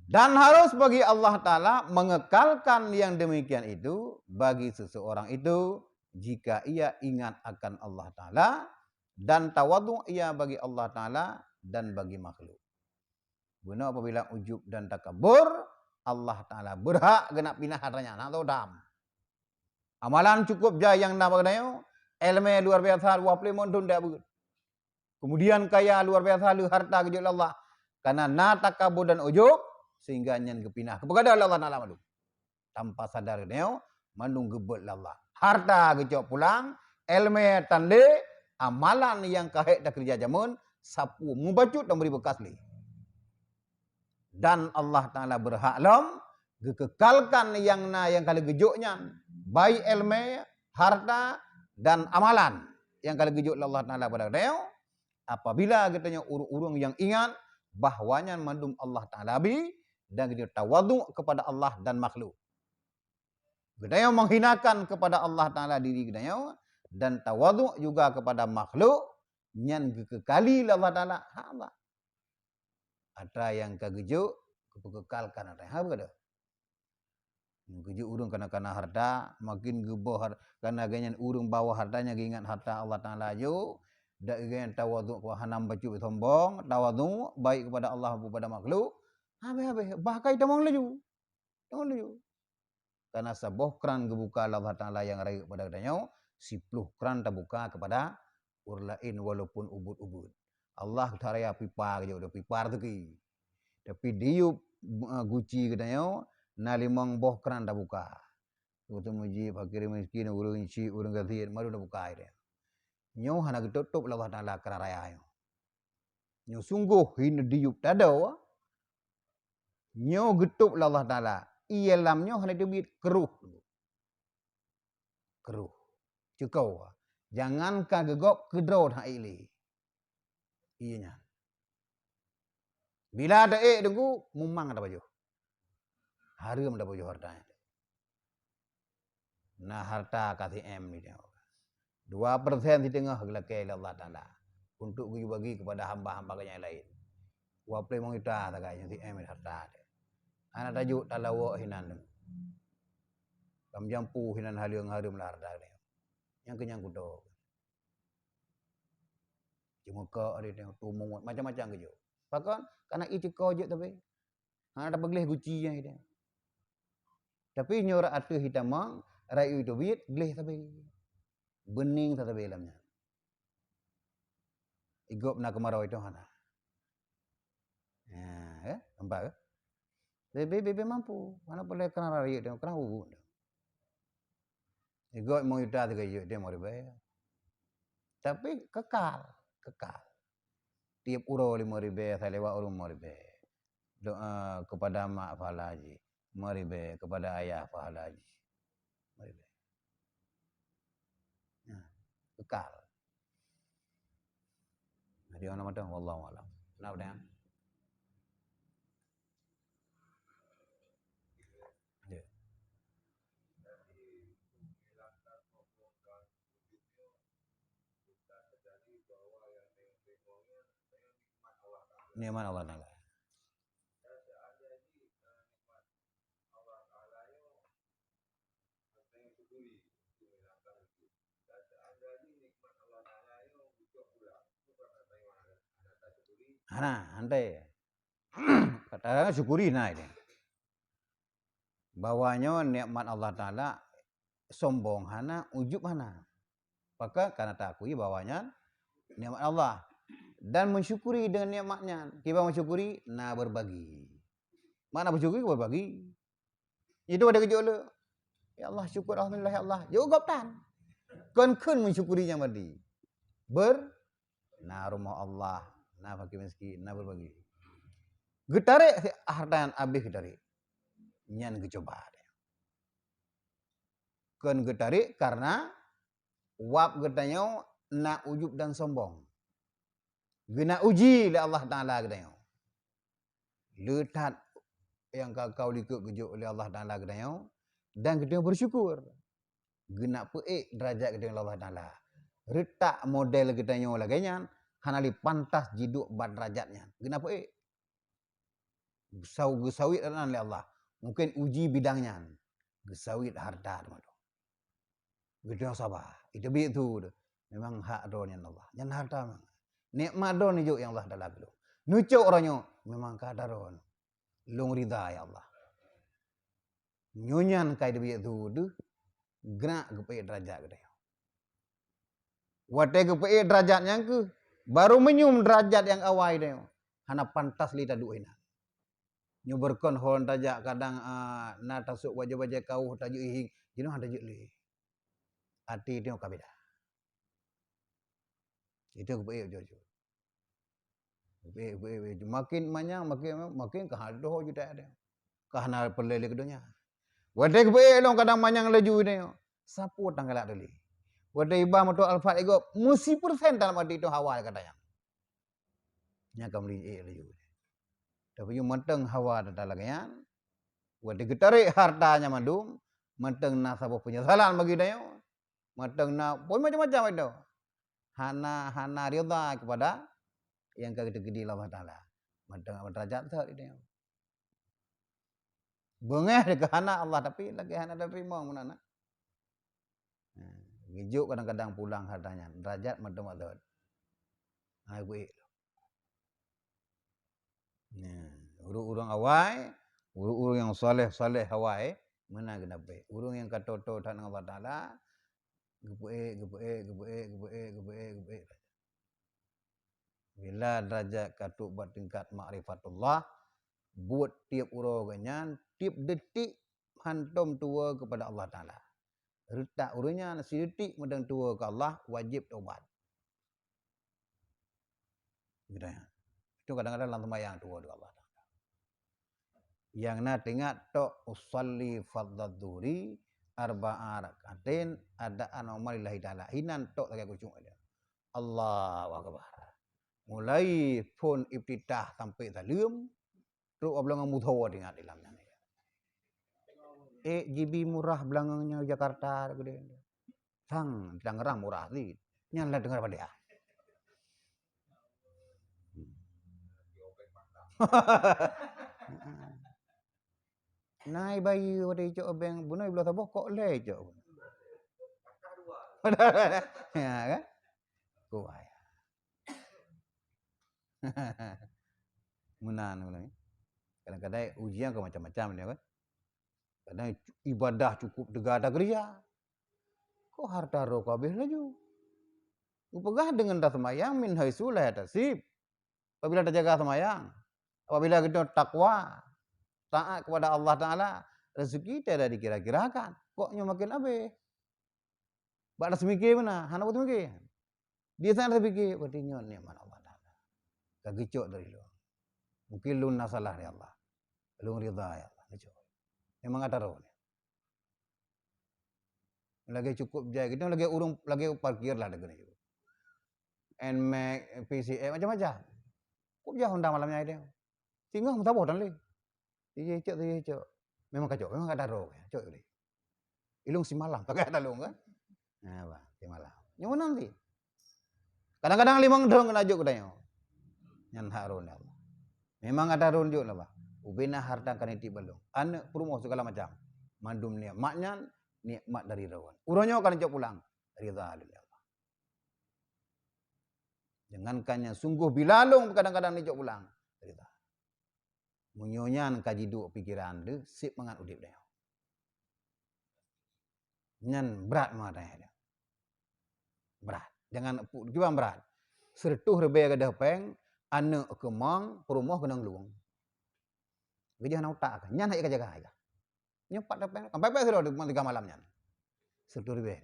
Dan harus bagi Allah Taala mengekalkan yang demikian itu bagi seseorang itu jika ia ingat akan Allah Taala dan tawadhu ia bagi Allah Taala dan bagi makhluk. Beuna apabila ujub dan takabur, Allah Taala beurhak geunak pinah harta nyan, hana todam. Amalan cukup jai nyang na bak geutanyoe, iéleumé luar biasa, dua ploh limong thon dak beuet. Kemudian kaya luar biasa lé harta geujok lé Allah. Karena na takabur dan ujub, sehingga nyan geupinah. Keupeugadôh lé Allah Taala mandum. Tanpa sadar geutanyoe, mandum geubeuet lé Allah. Harta geucok pulang, iéleumé tan lé, amalan nyang ka hék takeureuja jameun, sapeue mubacut dan meuri beukas lé. Dan Allah Taala beurhak lom geukeukalkan nyang na nyang ka lheueh geujok nyan, baik iéleumé, harta, dan amalan nyang ka lheueh geujok lé Allah Taala bak geutanyoe, apabila geutanyoe ureuëng-ureuëng nyang ingat bahwa nyan mandum Allah Taala bri dan geutanyoe tawadhu kepada Allah dan makhluk. Geutanyoe menghinakan kepada Allah Taala diri geutanyoe dan tawadhu juga kepada makhluk, nyan geukeukali lé Allah Taala. Ha, Allah. Atra nyang ka geujok, geupeukekalkan atra. Ha, beugeudoh. Geujok ureuëng kana-kana harta, makin geuboh har-, kana geuh nyan ureuëng bawa harta nyang geuingat harta Allah Taala jok, dak geuh nyan tawadhu, hana bacut sombong, tawadhu baik kepada Allah maupun pada makhluk, habéh-habéh, bahkan tamong laju. Tamong laju. Karena saboh kran geubuka lé Allah Taala nyang rayeuk pada geutanyoe, siploh kran tabuka kepada ureuëng laén walaupun ubit-ubit. Allah Taala pipa geujok, pipa rezeki. Tapi diyup, eh, guci geutanyoe, na limong boh kran tabuka. Beutôi mujib, fakir miskin, ureuëng chik, ureuëng gasien, mandum tabuka geutanyoe. Nyoe hana geutôp-tôp lé Allah Taala kran raya nyoe. Nyoe sunggoh hina diyup tadoe, nyoe geutôp lé Allah Taala. Ié lam nyoe hana teubiet keuroh. Keuroh. Ceukoe. Jangankan geugob keudroe that ék lé. Ié nyan. Bila taék deungku, mumang tapajoh. Hareuem tapajoh hareuta nyan. Na hareuta ka si M ni tengok. Dua persen siteungoh geulakée lé Allah Taala untuk geuyue bagi kepada hamba-hamba Geuh nyang laén. Dua ploh limong juta sagai nyan si M hareuta teuh. Hana tajok talawok hinan. Lam jampu hinan haleueng hareuem lam hareuta teuh. Nyang keu nyang kuto. Ceumeuka ari teuh, tumut, macam-macam geujok. Pakon? Karena ie ceuko jeuet tapi. Hana tapeugleh guci nyan teuh. Tapi nyoe rot ateueh hitamong, rot ie teubiet, gleh sabe. Beuning sabe lam nyan. Igob na keumaroe itu hana. Ha, eh, nampak ke? Bebe, bebe mampu. Mana boleh kena rot ie tu, kena ubu tu. Igob limong juta tiga juta dia mau dibayar. Tapi kekal, kekal. Tiep uroe lima ribée, asai lewat ureuëng lima ribée. Doa kepada mak pahala jih, lima ribée, kepada ayah pahala jih, lima ribée. Nah, kekal. Jadi orang macam wallahu alam. Kenapa dengan? Ya. Nikmat Allah Taala. Hana, hana. Kata syukuri na ini. Bahwa nyoe nikmat Allah Taala, sombong hana, ujub hana. Maka karena taakui bahwa nyan nikmat Allah dan mensyukuri dengan nikmat nyan. Kiban mensyukuri, na berbagi. Makna bersyukuri berbagi. Itu ada kejok le. Ya Allah, syukur, alhamdulillah, ya Allah. Jawab tan. Kon kheun mensyukuri nyang berarti. Ber, na rumoh Allah, na fakir miskin, na berbagi. Geutarek hareuta nyan abéh geutarek. Nyan geucuba. Kon geutarek karena wab geutanyoe na ujub dan sombong. Geuna uji lé Allah Taala geutanyoe. Le that nyang ka kau likot geujok lé Allah Taala geutanyoe dan geutanyoe bersyukur. Geuna peuék derajat geutanyoe lé Allah Taala. Reutak model geutanyoe lagée nyan hana le pantas jiduek bak derajat nyan. Geuna peuék. Geusau-, geusawét nan lé Allah. Mungkin uji bidang nyan. Geusawét hareuta teuma tu. Geutanyoe saba. Iteubiet tu. Memang hak droe nyan Allah. Nyan hareuta memang. Nikmat droe neujok nyang Allah Taala keu lôn. Neucok uroe nyoe memang ka droe. Lôn rida ya Allah. Nyoe nyan kai teubiet tu deuh. Geuna geupeuék derajat geutanyoe. Watée geupeuék derajat nyang keuh, baru meunyum derajat nyang awai nyoe. Hana pantas lé taduek inan. Nyoe beureukan hon tajak kadang, a, na tasok bajée-bajée kawöh tajeuet hieng, jinoe hana tajeuet lé. Até nyoe ka beda. Itu geupeuék jujur. Beuék, beuék, beuék. Makin manyang, makin, makin ka hana doh juta teuh. Ka hana peureulée lé keu donya. Watée geubeuék lom kadang manyang laju nyoe. Sapeue tanggalak teuh lé. Watée iba moto Alphard igob, meusipeursen dalam até itu hawa kata nyan. Nyan ka meuli ék laju. Tapi nyoe mantong hawa tata lagée nyan. Watée geutarek hareuta nyan mandum, mantong na saboh peunyesalan bagi tanyoe. Mantong na poin macam-macam itu. Hana, hana rida kepada nyang ka geuteugedi lé Allah Taala. Mantong derajat that itu. Beungéh dikeuhana Allah, tapi lagée hana teurimong meunan na. Nah, geujok kadang-kadang pulang hareuta nyan, derajat mantong that. Hai wék. Nah, ureuëng-ureuëng awai, ureuëng-ureuëng nyang saleh-saleh awai, meunan geunapéh. Ureuëng nyang ka toe-toe that ngon Allah Taala, geupeuék, geupeuék, geupeuék, geupeuék, geupeuék, geupeuék. Bila derajat ka trok bak tingkat makrifatullah, buet tieb uroe geuh nyan, tieb detik hantom tuwoe keupada Allah Taala. Reutak ureuëng nyan sideutik mantong tuwoe keu Allah, wajéb tobat. Gitu ya. Itu kadang-kadang lam seumayang tuwoe keu Allah Taala. Nyang na teuingat tok usalli fardhadz zuhri arba'a rak'atain adaan lillahi ta'ala. Inan tok lagée khusyuk aja. Allahu Akbar. Mulai phon iftitah sampai saleuem, trok abloe ngon mutho teuingat di lam nyan. Eh, G B murah beulangong nyoe Jakarta, gede. Sang, Tangerang murah sit. Nyan lah teungoh padahai. Nai bayeue watèe icok bank, bunoe bloe saboh kok lhèe icok. Ya kan? Kuwai. Meunan, meunan. Kadang-kadang ujian ka macam-macam dia kan. Kadang ibadah cukup teuga takeureuja. Kok harta droe ka habéh laju? Geupeugah deungon taseumayang, "Min haitsu la yahtasib." Apabila tajaga seumayang, apabila kita takwa, taat kepada Allah Taala, rezeki tiada dikira-kirakan. Kok nyoe makin habéh? Bak taseumiké meunan, hana beuteumiké. Di saat taseumiké, berarti nyoe nikmat Allah Taala. Ka geucok dari lôn. Mungkin lôn na salah, ya Allah. Lôn ridha, ya Allah. Geucok. Memang atra droe. Lagèe cukup jai, kita lagèe ureueng, lagèe parkir lah deungon itu. Nmax, P C X, macam-macam. Kok jah Honda malam nyan dia. Singoh meusaboh tan lé. Tijih cok, tijih cok. Memang kacok, memang ka atra droe, cok lé. Ilong simalam pakai atra lôn kan? Nah, bah, simalam. Nyoe meunan sih. Kadang-kadang limong droe keuneuk jok keu tanyoe. Nyan hak droe Allah. Memang atra droe jok lah, bah. Ubena harta ka nitip bak lôn. Aneuk, peurumoh, segala macam. Mandum nikmat nyan, nikmat dari droe. Uroe nyoe ka neucok pulang. Ridha dari Allah. Jangankan nyan, sunggoh bila lôn kadang-kadang neucok pulang. Ridha. Meunyoe nyan ka jiduek pikeran lé, sép mangat udép tanyoe. Nyan brat meunan tanyoe. Brat. Jangan pu-, kiban brat. Seureutôh ribèe gadôh péng, aneuk keumong, peurumoh keunong lueng. Geujah na utak ka. Nyan hai ka jaga, hai ka. Nyoe pat dapet, sampai pet sidroe di tiga malam nyan. Seureutôh ribèe.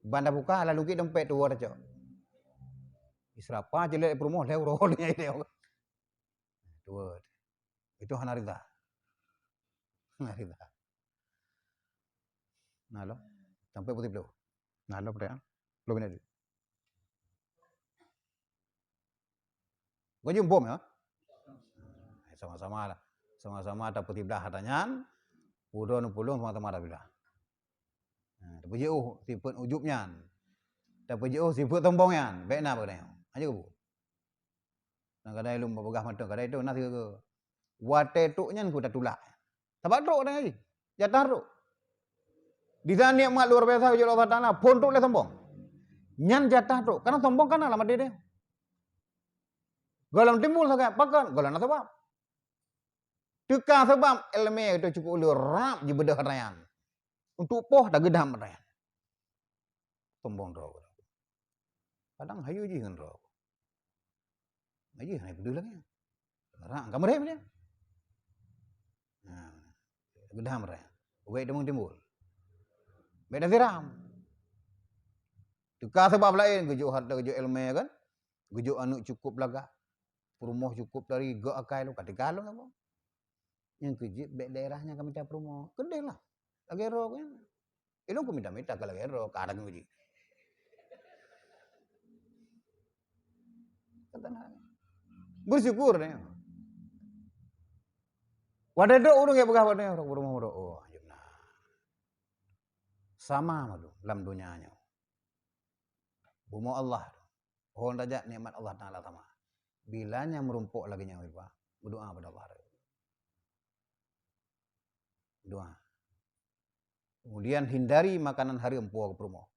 Ban tabuka, lalu gét dompet tuwoe tacok. Israpa jelek peurumoh lhèe uroe nyan idéh. Tuwoe. Itu hana ridha. Hana ridha. Nah, lo. Sampai putih belum. Nah, lo, pada. Belum ini. Geujumpôm, ya? Sama-sama lah. Sama-sama tapeusiblah harta nyan. Pudon pulung sama-sama tapeusiblah. Nah, tapeujiôh sifeuet ujub nyan. Tapeujiôh sifeuet sombong nyan. Bèk na bak geutanyoe. Hana keubu. Kadang-kadang ilôn peugah mantong, kadang itu na sigoe. Watèe trok nyan ku tatulak. Sabab trok kadang jih. Jatah trok. Di sana nikmat luar biasa geujok Allah Taala, phon trok lé sombong. Nyan jatah trok. Karena sombong kana lam até teuh. Gohlom timbul sagai, pakon? Gohlom na sabab. Teuka sabab, ileumèe teuh cukup le rab jibeudôh atra nyan. Untuk poh tageudam atra nyan. Sombong droe. Kadang hayeue jih ngon droe. Hayeue hana peudeuh lagèe nyan. Rak ka meurhem dia. Nah, geudam rak. Ubé teumang timbul. Beda siram. Teuka sabab laén, geujok harta, geujok ileumèe kan. Geujok aneuk cukup lagak. Peurumoh cukup lari, gok akai lôn, ka teuka lôn apa? Nyang keujeuet bèk daerah nyan ka mita peurumoh. Keudeh lah. Lagèe droe nyan. Ilôn kumita-mita ka lagèe droe, ka ada ngeujih. Bersyukur deh. Watèe trok ureueng nyang peugah bak tanyoe, "Rok peurumoh rok." Oh, jeuet na. Sama madu lam donya nyoe. Bumoe Allah. Hon tajak nikmat Allah Taala sama. Bila nyang meurumpok lagèe nyan, Pak, berdoa pada Allah. Doa. Kemudian hindari makanan hareuem po keu peurumoh.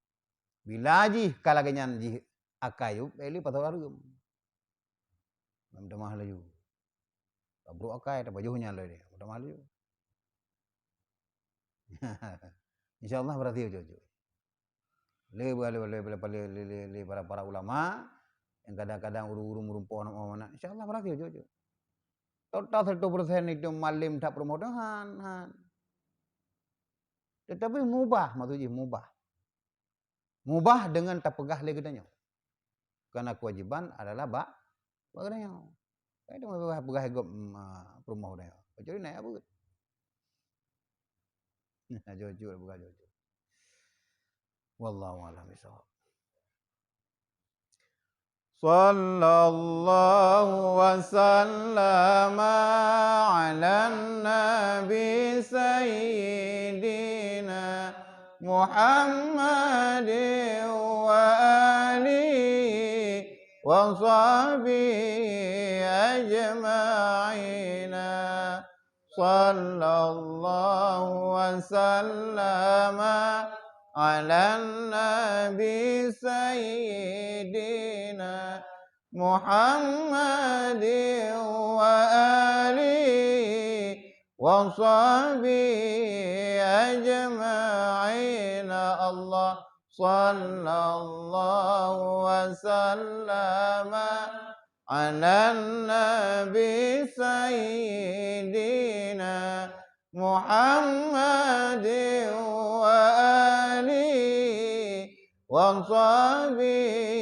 Bila jih ka lagèe nyan jih akai, bèk lé pasoe hareuem. Meutamah laju. Tabrok akai, tapajoh nyan lé, meutamah laju. Insya Allah berhasil jujur. Lé, lé, lé, lé, lé, lé, lé para, para ulama yang kadang-kadang ureueng-ureueng meureumpok aneuk mangat, insya Allah berhasil jujur. Total seratus persen itu malem that peurumoh tu, han, han. Tetapi mubah, maksud jih mubah. Mubah deungon tapeugah lé geutanyoe. Karena kewajiban adalah bak, bak geutanyoe. Kan itu peugah, peugah gob, mm, ah, peurumoh geutanyoe. Kecuali naik abut. Jujur, peugah jujur. Wallahu a'lam bishawab. Sallallahu wa sallama ala nabi sayyidina Muhammadin wa alihi wa sahbihi ajma'ina. Sallallahu wa sallama ala nabi sayyidina Muhammadin wa alihi wa sahbihi ajma'in. Allah sallallahu wa sallama ala nabi sayyidina Muhammadin wa alihi wa sahbihi